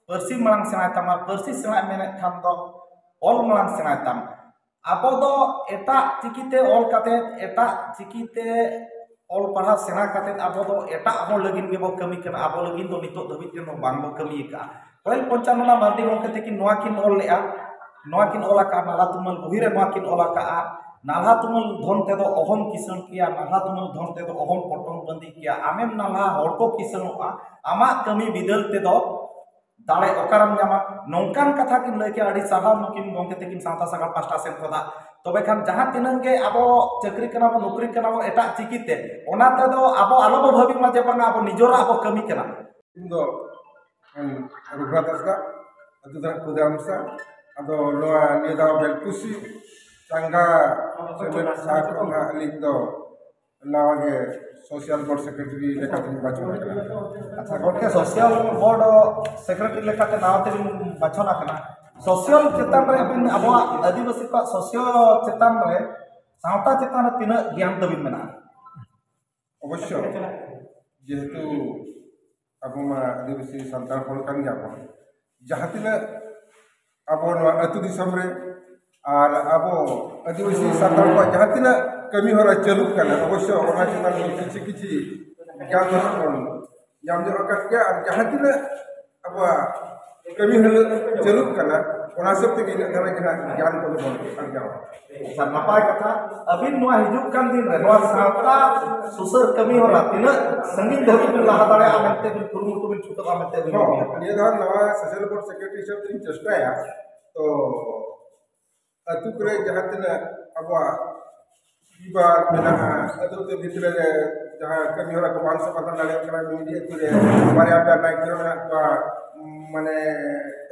ᱯᱟᱹᱨᱥᱤ ᱢᱟᱲᱟᱝ ᱥᱮᱬᱟᱭ ᱛᱟᱢᱟ, ᱯᱟᱹᱨᱥᱤ ᱥᱮᱬᱟᱭ ᱢᱮᱱᱮᱫ ᱠᱷᱟᱱ ᱫᱚ ᱚᱞ ᱢᱟᱲᱟᱝ ᱥᱮᱬᱟᱭ ᱛᱟᱢ᱾ ᱟᱵᱚ ᱫᱚ ᱮᱴᱟᱜ ᱪᱤᱠᱤᱛᱮ ᱚᱞ ᱠᱟᱛᱮᱫ, ᱮᱴᱟᱜ ᱪᱤᱠᱤᱛᱮ ᱚᱞ ᱯᱟᱲᱦᱟᱣ ᱥᱮᱬᱟ ᱠᱟᱛᱮᱫ ᱟᱵᱚ ᱫᱚ ᱮᱴᱟᱜ ᱦᱚᱲ ᱞᱟᱹᱜᱤᱫ ᱜᱮᱵᱚ ᱠᱟᱹᱢᱤ ᱠᱟᱱᱟ᱾ ᱟᱵᱚ ᱞᱟᱹᱜᱤᱫ ᱫᱚ ᱱᱤᱛᱚᱜ ᱫᱷᱟᱹᱵᱤᱡ ᱛᱮᱫᱚ ᱵᱟᱝ ᱵᱚ ᱠᱟᱹᱢᱤ ᱟᱠᱟᱫᱼᱟ᱾ ᱯᱟᱹᱦᱤᱞ ᱯᱚᱧᱪᱟᱱᱚᱱᱟ ᱢᱟᱨᱰᱤ ᱜᱚᱢᱠᱮ ᱛᱟᱹᱠᱤᱱ ᱱᱚᱣᱟ ᱠᱤᱱ ᱚᱞ ᱞᱮᱫᱼᱟ, ᱱᱚᱣᱟ ᱠᱤᱱ ᱚᱞ ᱟᱠᱟᱫᱼᱟ, ᱱᱟᱞᱦᱟ ᱛᱩᱢᱟᱹᱞ ᱵᱩᱦᱤ ᱨᱮ ᱱᱚᱣᱟ ᱠᱤᱱ ᱚᱞ ᱟᱠᱟᱫᱼᱟ, "ᱱᱟᱞᱦᱟ ᱛᱩᱢᱟᱹᱞ ᱫᱷᱚᱱ ᱛᱮᱫᱚ ᱚᱦᱚᱢ ᱠᱤᱥᱟᱹᱬ ᱠᱮᱭᱟ, ᱱᱟᱞᱦᱟ ᱛᱩᱢᱟᱹᱞ ᱫᱷᱚᱱ ᱛᱮᱫᱚ ᱚᱦᱚᱢ ᱯᱚᱴᱚᱢ ᱵᱟᱸᱫᱤ ᱠᱮᱭᱟ, ᱟᱢᱮᱢ ᱱᱟᱞᱦᱟ ᱦᱚᱲ ᱠᱚ ᱠᱤᱥᱟᱹᱬᱚᱜᱼᱟ, ᱟᱢᱟᱜ ᱠᱟᱹᱢᱤ ᱵᱤᱫᱟᱹᱞ ᱛᱮᱫᱚ ᱫᱟᱲᱮ ᱚᱠᱟᱨᱮᱢ ᱧᱟᱢᱟ?" ᱱᱚᱝᱠᱟᱱ ᱠᱟᱛᱷᱟ ᱠᱤᱱ ᱞᱟᱹᱭ ᱠᱮᱜᱼᱟ᱾ ᱟᱹᱰᱤ ᱥᱟᱨᱦᱟᱣ ᱱᱩᱠᱤᱱ ᱜᱚᱢᱠᱮ ᱛᱟᱹᱠᱤᱱ ᱥᱟᱶᱛᱟ ᱥᱟᱜᱟᱲ ᱯᱟᱦᱴᱟ ᱥᱮᱫ ᱠᱷᱚᱱᱟᱜ᱾ ᱛᱚᱵᱮ ᱠᱷᱟᱱ ᱡᱟᱦᱟᱸ ᱛᱤᱱᱟᱹᱜ ᱜᱮ ᱟᱵᱚ ᱪᱟᱹᱠᱨᱤ ᱠᱟᱱᱟ ᱵᱚ, ᱱᱚᱠᱨᱤ ᱠᱟᱱᱟ ᱵᱚ ᱮᱴᱟᱜ ᱪᱤᱠᱤᱛᱮ, ᱚᱱᱟ ᱛᱮᱫᱚ ᱟᱵᱚ ᱟᱞᱚ ᱵᱚ ᱵᱷᱟᱹᱵᱤ ᱢᱟ ᱡᱮ ᱵᱟᱝᱟ ᱟᱵᱚ ᱱᱤᱡᱚᱨᱟᱜ ᱵᱚ ᱠᱟᱹᱢᱤ ᱠᱟᱱᱟ᱾ ᱤᱧ ᱫᱚ, ᱮᱢ, ᱨᱚᱜᱷᱩᱱᱟᱛᱷ ᱦᱟᱸᱥᱫᱟ, ᱟᱹᱛᱩ ᱫᱚ ᱠᱩᱫᱟᱢᱥᱟ᱾ ᱟᱫᱚ ᱱᱚᱣᱟ ᱱᱤᱭᱟᱹ ᱫᱷᱟᱣ ᱵᱮᱞᱠᱩᱥᱤ ᱪᱟᱸᱜᱟ ᱥᱮᱢᱞᱮᱫ ᱥᱟᱦᱟ ᱠᱷᱚᱱ ᱦᱟᱸᱜ ᱟᱹᱞᱤᱧ ᱫᱚ ᱱᱟᱣᱟ ᱜᱮ social board secretary ᱞᱮᱠᱟᱛᱮ ᱵᱟᱪᱷᱚᱱ ᱟᱠᱟᱱᱟ᱾ ᱟᱪᱪᱷᱟ ᱜᱚᱢᱠᱮ, social board secretary ᱞᱮᱠᱟᱛᱮ ᱱᱟᱣᱟ ᱛᱮᱵᱤᱱ ᱵᱟᱪᱷᱚᱱ ᱟᱠᱟᱱᱟ᱾ Social ᱪᱮᱛᱟᱱ ᱨᱮ ᱟᱹᱵᱤᱱ ᱟᱵᱚᱣᱟᱜ ᱟᱹᱫᱤᱵᱟᱹᱥᱤ ᱠᱚᱣᱟᱜ social ᱪᱮᱛᱟᱱ ᱨᱮ, ᱥᱟᱶᱛᱟ ᱪᱮᱛᱟᱱ ᱨᱮ ᱛᱤᱱᱟᱹᱜ ᱜᱮᱭᱟᱱ ᱛᱟᱹᱵᱤᱱ ᱢᱮᱱᱟᱜᱼᱟ? ᱚᱵᱚᱥᱥᱚ, ᱡᱮᱦᱮᱛᱩ ᱟᱵᱚ ᱢᱟ ᱟᱹᱫᱤᱵᱟᱹᱥᱤ ᱥᱟᱱᱛᱟᱲ ᱦᱚᱲ ᱠᱟᱱ ᱜᱮᱭᱟ ᱵᱚᱱ, ᱡᱟᱦᱟᱸ ᱛᱤᱱᱟᱹᱜ ᱟᱵᱚ ᱱᱚᱣᱟ ᱟᱹᱛᱩ ᱫᱤᱥᱚᱢ ᱨᱮ ᱟᱨ ᱟᱵᱚ ᱟᱹᱫᱤᱵᱟᱹᱥᱤ ᱥᱟᱱᱛᱟᱲ ᱠᱚᱣᱟᱜ ᱡᱟᱦᱟᱸ ᱛᱤᱱᱟᱹᱜ ᱠᱟᱹᱢᱤ ᱦᱚᱨᱟ ᱪᱟᱹᱞᱩᱜ ᱠᱟᱱᱟ, ᱚᱵᱚᱥᱥᱚ ᱚᱱᱟ ᱪᱮᱛᱟᱱ ᱨᱮ ᱠᱤᱪᱷᱤ ᱠᱤᱪᱷᱤ ᱜᱮᱭᱟᱱ ᱫᱚ ᱵᱚᱱ ᱧᱟᱢ ᱧᱚᱜ ᱟᱠᱟᱫ ᱜᱮᱭᱟ᱾ ᱟᱨ ᱡᱟᱦᱟᱸ ᱛᱤᱱᱟᱹᱜ ᱟᱵᱚᱣᱟᱜ ᱠᱟᱹᱢᱤ ᱦᱚᱨᱟ ᱪᱟᱹᱞᱩᱜ ᱠᱟᱱᱟ, ᱚᱱᱟ ᱦᱤᱥᱟᱹᱵ ᱛᱮᱜᱮ ᱤᱱᱟᱹᱜ ᱫᱷᱟᱨᱟ ᱜᱮ ᱦᱟᱸᱜ ᱜᱮᱭᱟᱱ ᱠᱚᱫᱚ ᱵᱚᱱ ᱟᱨᱡᱟᱣᱟ᱾ ᱟᱪᱪᱷᱟ, ᱱᱟᱯᱟᱭ ᱠᱟᱛᱷᱟ᱾ ᱟᱹᱵᱤᱱ ᱱᱚᱣᱟ ᱦᱤᱡᱩᱜ ᱠᱟᱱ ᱫᱤᱱ ᱨᱮ ᱱᱚᱣᱟ ᱥᱟᱶᱛᱟ ᱥᱩᱥᱟᱹᱨ ᱠᱟᱹᱢᱤ ᱦᱚᱨᱟ ᱛᱤᱱᱟᱹᱜ ᱥᱟᱺᱜᱤᱧ ᱫᱷᱟᱹᱵᱤᱡ ᱵᱤᱱ ᱞᱟᱦᱟ ᱫᱟᱲᱮᱭᱟᱜᱼᱟ ᱢᱮᱱᱛᱮ ᱵᱤᱱ ᱠᱩᱨᱩᱢᱩᱴᱩ ᱵᱤᱱ ᱪᱷᱩᱴᱟᱹᱜᱼᱟ ᱢᱮᱱᱛᱮ ᱵᱤᱱ ᱦᱚᱸ, ᱢᱚᱱᱮᱭᱟ? ᱱᱤᱭᱟᱹ ᱫᱷᱟᱣ ᱱᱟᱣᱟ social board secretary ᱦᱤᱥᱟᱹᱵ ᱛᱮᱞᱤᱧ ᱪᱮᱥᱴᱟᱭᱟ᱾ ᱛᱚ, ᱟᱹᱛᱩ ᱠᱚᱨᱮ ᱡᱟᱦᱟᱸ ᱛᱤᱱᱟᱹᱜ ᱟᱵᱚᱣᱟᱜ ᱵᱟᱫ ᱢᱮᱱᱟᱜᱼᱟ, ᱟᱹᱛᱩ ᱟᱹᱛᱩ ᱵᱷᱤᱛᱨᱤ ᱨᱮ ᱡᱟᱦᱟᱸ ᱠᱟᱹᱢᱤ ᱦᱚᱨᱟ ᱠᱚ ᱵᱟᱝ ᱥᱚᱢᱟᱫᱷᱟᱱ ᱫᱟᱲᱮᱭᱟᱜ ᱠᱟᱱᱟ, ᱢᱤᱫ ᱟᱹᱛᱩ ᱨᱮ ᱵᱟᱨᱭᱟ ᱯᱮᱭᱟ ᱱᱟᱭᱠᱮ ᱢᱮᱱᱟᱜ ᱠᱚᱣᱟ, ᱢᱟᱱᱮ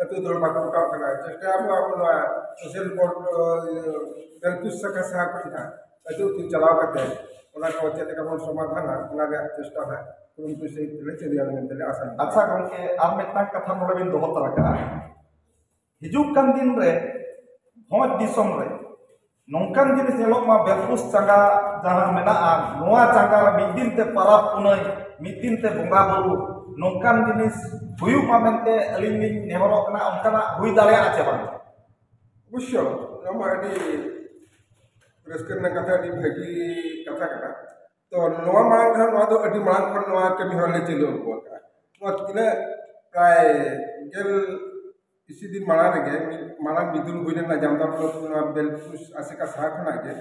ᱟᱹᱛᱩ ᱫᱚ ᱵᱟᱠᱚ ᱨᱟᱠᱟᱵ ᱠᱟᱱᱟ᱾ ᱪᱮᱥᱴᱟᱭᱟᱵᱚ ᱟᱵᱚ ᱱᱚᱣᱟ ᱥᱳᱥᱟᱞ ᱵᱳᱨᱰ, ᱵᱮᱞᱯᱩᱥ ᱥᱟᱠᱷᱟ ᱥᱟᱦᱟ ᱠᱷᱚᱱ ᱦᱟᱸᱜ ᱟᱹᱛᱩ ᱟᱹᱛᱩ ᱪᱟᱞᱟᱣ ᱠᱟᱛᱮ ᱚᱱᱟ ᱠᱚ ᱪᱮᱫ ᱞᱮᱠᱟ ᱵᱚᱱ ᱥᱚᱢᱟᱫᱷᱟᱱᱟ, ᱚᱱᱟ ᱨᱮᱭᱟᱜ ᱪᱮᱥᱴᱟ ᱦᱟᱸᱜ ᱠᱩᱨᱩᱢᱩᱴᱩ ᱥᱟᱹᱦᱤᱡ ᱛᱮᱞᱮ ᱪᱟᱹᱞᱩᱭᱟ ᱢᱮᱱᱛᱮ ᱞᱮ ᱟᱥᱟ ᱢᱮᱱᱟᱜᱼᱟ᱾ ᱟᱪᱪᱷᱟ ᱜᱚᱢᱠᱮ, ᱟᱨ ᱢᱤᱫᱴᱟᱝ ᱠᱟᱛᱷᱟ ᱱᱚᱰᱮ ᱵᱤᱱ ᱫᱚᱦᱚ ᱛᱟᱨᱟ ᱠᱟᱜᱼᱟ᱾ ᱦᱤᱡᱩᱜ ᱠᱟᱱ ᱫᱤᱱ ᱨᱮ ᱵᱷᱚᱸᱡᱽ ᱫᱤᱥᱚᱢ ᱨᱮ ᱱᱚᱝᱠᱟᱱ ᱡᱤᱱᱤᱥ ᱧᱮᱞᱚᱜ ᱢᱟ, ᱵᱮᱞᱯᱩᱥ ᱪᱟᱸᱜᱟ ᱡᱟᱦᱟᱸ ᱢᱮᱱᱟᱜᱼᱟ, ᱱᱚᱣᱟ ᱪᱟᱸᱜᱟ ᱨᱮ ᱢᱤᱫ ᱫᱤᱱ ᱛᱮ ᱯᱟᱨᱟᱵᱽ ᱯᱩᱱᱟᱹᱭ, ᱢᱤᱫ ᱫᱤᱱ ᱛᱮ ᱵᱚᱸᱜᱟ ᱵᱩᱨᱩ, ᱱᱚᱝᱠᱟᱱ ᱡᱤᱱᱤᱥ ᱦᱩᱭᱩᱜ ᱢᱟ ᱢᱮᱱᱛᱮ ᱟᱹᱞᱤᱧ ᱞᱤᱧ ᱱᱮᱦᱚᱨᱚᱜ ᱠᱟᱱᱟ᱾ ᱚᱱᱠᱟᱱᱟᱜ ᱦᱩᱭ ᱫᱟᱲᱮᱭᱟᱜᱼᱟ ᱪᱮ ᱵᱟᱝ? ᱚᱵᱚᱥᱥᱚ, ᱱᱚᱣᱟ ᱢᱟ ᱟᱹᱰᱤ ᱨᱟᱹᱥᱠᱟᱹ ᱨᱮᱱᱟᱜ ᱠᱟᱛᱷᱟ, ᱟᱹᱰᱤ ᱵᱷᱟᱹᱜᱤ ᱠᱟᱛᱷᱟ ᱠᱟᱱᱟ᱾ ᱛᱚ ᱱᱚᱣᱟ ᱢᱟᱲᱟᱝ ᱨᱮᱦᱚᱸ, ᱱᱚᱣᱟ ᱫᱚ ᱟᱹᱰᱤ ᱢᱟᱲᱟᱝ ᱠᱷᱚᱱ ᱱᱚᱣᱟ ᱠᱟᱹᱢᱤ ᱦᱚᱨᱟ ᱞᱮ ᱪᱟᱹᱞᱩ ᱟᱹᱜᱩ ᱟᱠᱟᱫᱼᱟ᱾ ᱱᱚᱣᱟ ᱛᱤᱱᱟᱹᱜ, ᱯᱨᱟᱭ ᱜᱮᱞ ᱤᱥᱤ ᱫᱤᱱ ᱢᱟᱲᱟᱝ ᱨᱮᱜᱮ, ᱢᱤᱫ ᱢᱟᱲᱟᱝ ᱵᱤᱫᱩᱞ ᱦᱩᱭ ᱞᱮᱱᱟ ᱡᱟᱢᱫᱟ ᱵᱞᱚᱠ, ᱱᱚᱣᱟ ᱵᱮᱞᱯᱩᱥ ᱟᱥᱮᱠᱟ ᱥᱟᱦᱟ ᱠᱷᱚᱱᱟᱜ ᱜᱮ᱾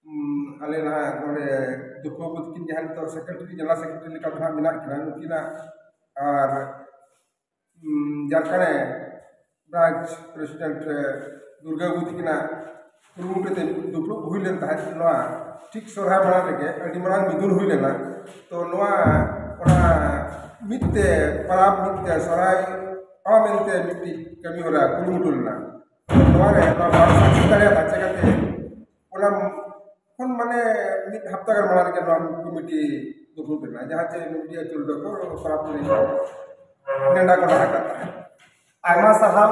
ᱩᱢ, ᱟᱞᱮ ᱱᱟᱦᱟᱜ ᱱᱚᱰᱮ ᱫᱩᱠᱷᱩ ᱵᱟᱹᱵᱩ ᱛᱟᱹᱠᱤᱱ ᱡᱟᱦᱟᱸ ᱱᱤᱛᱚᱜ ᱥᱮᱠᱨᱮᱴᱟᱨᱤ, ᱡᱮᱱᱟᱨᱟᱞ ᱥᱮᱠᱨᱮᱴᱟᱨᱤ ᱞᱮᱠᱟ ᱫᱚ ᱦᱟᱸᱜ ᱢᱮᱱᱟᱜ ᱠᱤᱱᱟ, ᱱᱩᱠᱤᱱᱟᱜ ᱟᱨ ᱩᱢ, ᱡᱟᱨᱠᱟᱲᱮ ᱵᱨᱟᱧᱪ ᱯᱨᱮᱥᱤᱰᱮᱱᱴ ᱨᱮ ᱫᱩᱨᱜᱟ ᱵᱟᱹᱵᱩ ᱛᱟᱹᱠᱤᱱᱟᱜ ᱠᱩᱨᱩᱢᱩᱴᱩ ᱛᱮ ᱫᱩᱯᱲᱩᱵ ᱦᱩᱭ ᱞᱮᱱ ᱛᱟᱦᱮᱸᱫ᱾ ᱱᱚᱣᱟ ᱴᱷᱤᱠ ᱥᱚᱨᱦᱟᱭ ᱢᱟᱲᱟᱝ ᱨᱮᱜᱮ ᱟᱹᱰᱤ ᱢᱟᱨᱟᱝ ᱢᱤᱫᱩᱱ ᱦᱩᱭ ᱞᱮᱱᱟ᱾ ᱛᱚ ᱱᱚᱣᱟ, ᱚᱱᱟ ᱢᱤᱫ ᱛᱮ ᱯᱟᱨᱟᱵᱽ, ᱢᱤᱫ ᱛᱮ ᱥᱚᱨᱦᱟᱭ ᱯᱟᱨᱚᱢ ᱢᱮᱱᱛᱮ ᱢᱤᱫᱴᱤᱡ ᱠᱟᱹᱢᱤ ᱦᱚᱨᱟ ᱠᱩᱨᱩᱢᱩᱴᱩ ᱞᱮᱱᱟ᱾ ᱛᱚ ᱱᱚᱣᱟ ᱨᱮ ᱱᱚᱣᱟ ᱵᱟᱝ ᱥᱟᱹᱠᱷᱤ ᱫᱟᱲᱮᱭᱟᱫᱟ, ᱪᱤᱠᱟᱹᱛᱮ ᱚᱱᱟ ᱠᱷᱚᱱ ᱢᱟᱱᱮ ᱢᱤᱫ ᱦᱟᱯᱛᱟ ᱜᱟᱱ ᱢᱟᱲᱟᱝ ᱨᱮᱜᱮ ᱱᱚᱣᱟ ᱠᱚᱢᱤᱴᱤ ᱫᱩᱯᱲᱩᱵ ᱞᱮᱱᱟ, ᱡᱟᱦᱟᱸ ᱪᱮ ᱢᱤᱫᱴᱤᱡ ᱟᱹᱛᱩ ᱨᱮᱫᱚ ᱠᱚ ᱯᱟᱨᱟᱵᱽ ᱯᱩᱱᱟᱹᱭ ᱠᱚ ᱱᱮᱰᱟ ᱜᱚᱴᱟ ᱟᱠᱟᱫ ᱛᱟᱦᱮᱸᱫ᱾ ᱟᱭᱢᱟ ᱥᱟᱨᱦᱟᱣ᱾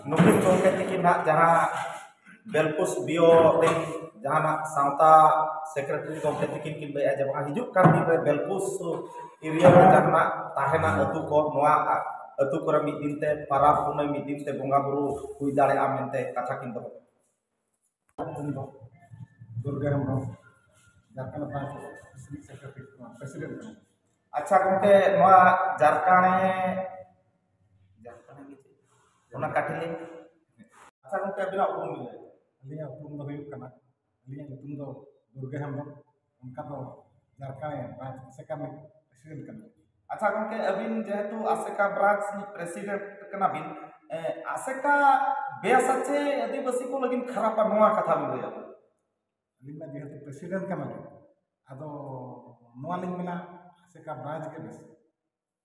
ᱱᱩᱠᱤᱱ ᱜᱚᱢᱠᱮ ᱛᱤᱠᱤᱱ ᱱᱟᱜ ᱡᱟᱦᱟᱸ ᱵᱮᱞᱯᱩᱥ ᱵᱤᱭᱳ ᱨᱮᱱ ᱡᱟᱦᱟᱱᱟᱜ ᱥᱟᱶᱛᱟ ᱥᱮᱠᱨᱮᱴᱟᱨᱤ ᱜᱚᱢᱠᱮ ᱛᱤᱠᱤᱱ ᱠᱤᱱ ᱞᱟᱹᱭᱮᱫᱼᱟ ᱡᱮ ᱵᱟᱝ, ᱦᱤᱡᱩᱜ ᱠᱟᱱ ᱫᱤᱱ ᱨᱮ ᱵᱮᱞᱯᱩᱥ ᱮᱨᱤᱭᱟ ᱨᱮ ᱡᱟᱦᱟᱱᱟᱜ ᱛᱟᱦᱮᱱᱟ ᱟᱹᱛᱩ ᱠᱚ, ᱱᱚᱣᱟ ᱟᱹᱛᱩ ᱠᱚᱨᱮ ᱢᱤᱫ ᱫᱤᱱ ᱛᱮ ᱯᱟᱨᱟᱵᱽ ᱯᱩᱱᱟᱹᱭ ᱢᱤᱫ ᱫᱤᱱ ᱛᱮ ᱵᱚᱸᱜᱟ ᱵᱩᱨᱩ ᱦᱩᱭ ᱫᱟᱲᱮᱭᱟᱜᱼᱟ ᱢᱮᱱᱛᱮ ᱠᱟᱛᱷᱟ ᱠᱤᱱ ᱫᱚᱦᱚ᱾ ᱤᱧ ᱫᱚ Durga Hembrom, Jharkhand branch secretary, president ᱠᱟᱱᱟ᱾ ᱟᱪᱪᱷᱟ ᱜᱚᱢᱠᱮ, ᱱᱚᱣᱟ ᱡᱟᱨᱠᱟᱬᱮ, ᱡᱟᱨᱠᱟᱬᱮ ᱜᱮ ᱪᱮᱫ? ᱚᱱᱟ ᱠᱟᱹᱴᱤᱡ ᱞᱟᱹᱭ᱾ ᱟᱪᱪᱷᱟ ᱜᱚᱢᱠᱮ, ᱟᱹᱵᱤᱱᱟᱜ ᱩᱯᱨᱩᱢ ᱵᱤᱱ ᱞᱟᱹᱭᱟ᱾ ᱟᱹᱞᱤᱧᱟᱜ ᱩᱯᱨᱩᱢ ᱫᱚ ᱦᱩᱭᱩᱜ ᱠᱟᱱᱟ, ᱟᱹᱞᱤᱧᱟᱜ ᱧᱩᱛᱩᱢ ᱫᱚ ᱫᱩᱨᱜᱟ ᱦᱮᱢᱵᱨᱚᱢ, ᱚᱱᱠᱟ ᱫᱚ ᱡᱟᱨᱠᱟᱬᱮ ᱵᱨᱟᱧᱪ ᱟᱥᱮᱠᱟ ᱨᱤᱱᱤᱡ ᱯᱨᱮᱥᱤᱰᱮᱱᱴ ᱠᱟᱱᱟᱞᱤᱧ᱾ ᱟᱪᱪᱷᱟ ᱜᱚᱢᱠᱮ, ᱟᱹᱵᱤᱱ ᱡᱮᱦᱮᱛᱩ ᱟᱥᱮᱠᱟ ᱵᱨᱟᱧᱪ ᱨᱤᱱᱤᱡ ᱯᱨᱮᱥᱤᱰᱮᱱᱴ ᱠᱟᱱᱟ ᱵᱤᱱ, ᱮ, ᱟᱥᱮᱠᱟ ᱵᱮᱥᱟ ᱪᱮ ᱟᱹᱫᱤᱵᱟᱹᱥᱤ ᱠᱚ ᱞᱟᱹᱜᱤᱫ ᱠᱷᱟᱨᱟᱯᱟ, ᱱᱚᱣᱟ ᱠᱟᱛᱷᱟ ᱵᱤᱱ ᱞᱟᱹᱭᱟ? ᱟᱹᱞᱤᱧ ᱢᱟ ᱡᱮᱦᱮᱛᱩ ᱯᱨᱮᱥᱤᱰᱮᱱᱴ ᱠᱟᱱᱟᱞᱤᱧ, ᱟᱫᱚ ᱱᱚᱣᱟ ᱞᱤᱧ ᱢᱮᱱᱟ, ᱟᱥᱮᱠᱟ ᱵᱨᱟᱧᱪ ᱜᱮ ᱵᱮᱥ,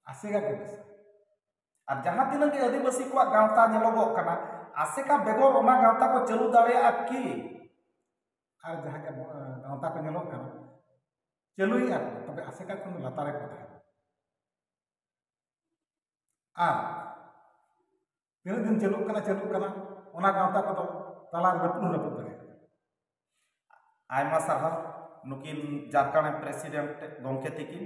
ᱟᱥᱮᱠᱟ ᱜᱮ ᱵᱮᱥ᱾ ᱟᱨ ᱡᱟᱦᱟᱸ ᱛᱤᱱᱟᱹᱜ ᱜᱮ ᱟᱹᱫᱤᱵᱟᱹᱥᱤ ᱠᱚᱣᱟᱜ ᱜᱟᱶᱛᱟ ᱧᱮᱞᱚᱜᱚᱜ ᱠᱟᱱᱟ, ᱟᱥᱮᱠᱟ ᱵᱮᱜᱚᱨ ᱚᱱᱟ ᱜᱟᱶᱛᱟ ᱠᱚ ᱪᱟᱹᱞᱩ ᱫᱟᱲᱮᱭᱟᱜᱼᱟ ᱠᱤ? ᱟᱨ ᱡᱟᱦᱟᱸ ᱜᱮ, ᱮᱸ, ᱜᱟᱶᱛᱟ ᱠᱚ ᱧᱮᱞᱚᱜ ᱠᱟᱱᱟ, ᱪᱟᱹᱞᱩᱭᱮᱫᱼᱟ ᱠᱚ, ᱛᱚᱵᱮ ᱟᱥᱮᱠᱟ ᱠᱷᱚᱱ ᱫᱚ ᱞᱟᱛᱟᱨ ᱨᱮᱠᱚ ᱛᱟᱦᱮᱱᱟ᱾ ᱟᱨ ᱛᱤᱱᱟᱹᱜ ᱫᱤᱱ ᱪᱟᱹᱞᱩᱜ ᱠᱟᱱᱟ, ᱪᱟᱹᱞᱩᱜ ᱠᱟᱱᱟ, ᱚᱱᱟ ᱜᱟᱶᱛᱟ ᱠᱚᱫᱚ ᱛᱟᱞᱟ ᱨᱮ ᱨᱟᱹᱯᱩᱫ ᱦᱚᱸ ᱨᱟᱹᱯᱩᱫ ᱫᱟᱲᱮᱭᱟᱜᱼᱟ᱾ ᱟᱭᱢᱟ ᱥᱟᱨᱦᱟᱣ ᱱᱩᱠᱤᱱ ᱡᱷᱟᱨᱠᱷᱚᱸᱰ ᱯᱨᱮᱥᱤᱰᱮᱱᱴ ᱜᱚᱢᱠᱮ ᱛᱤᱠᱤᱱ᱾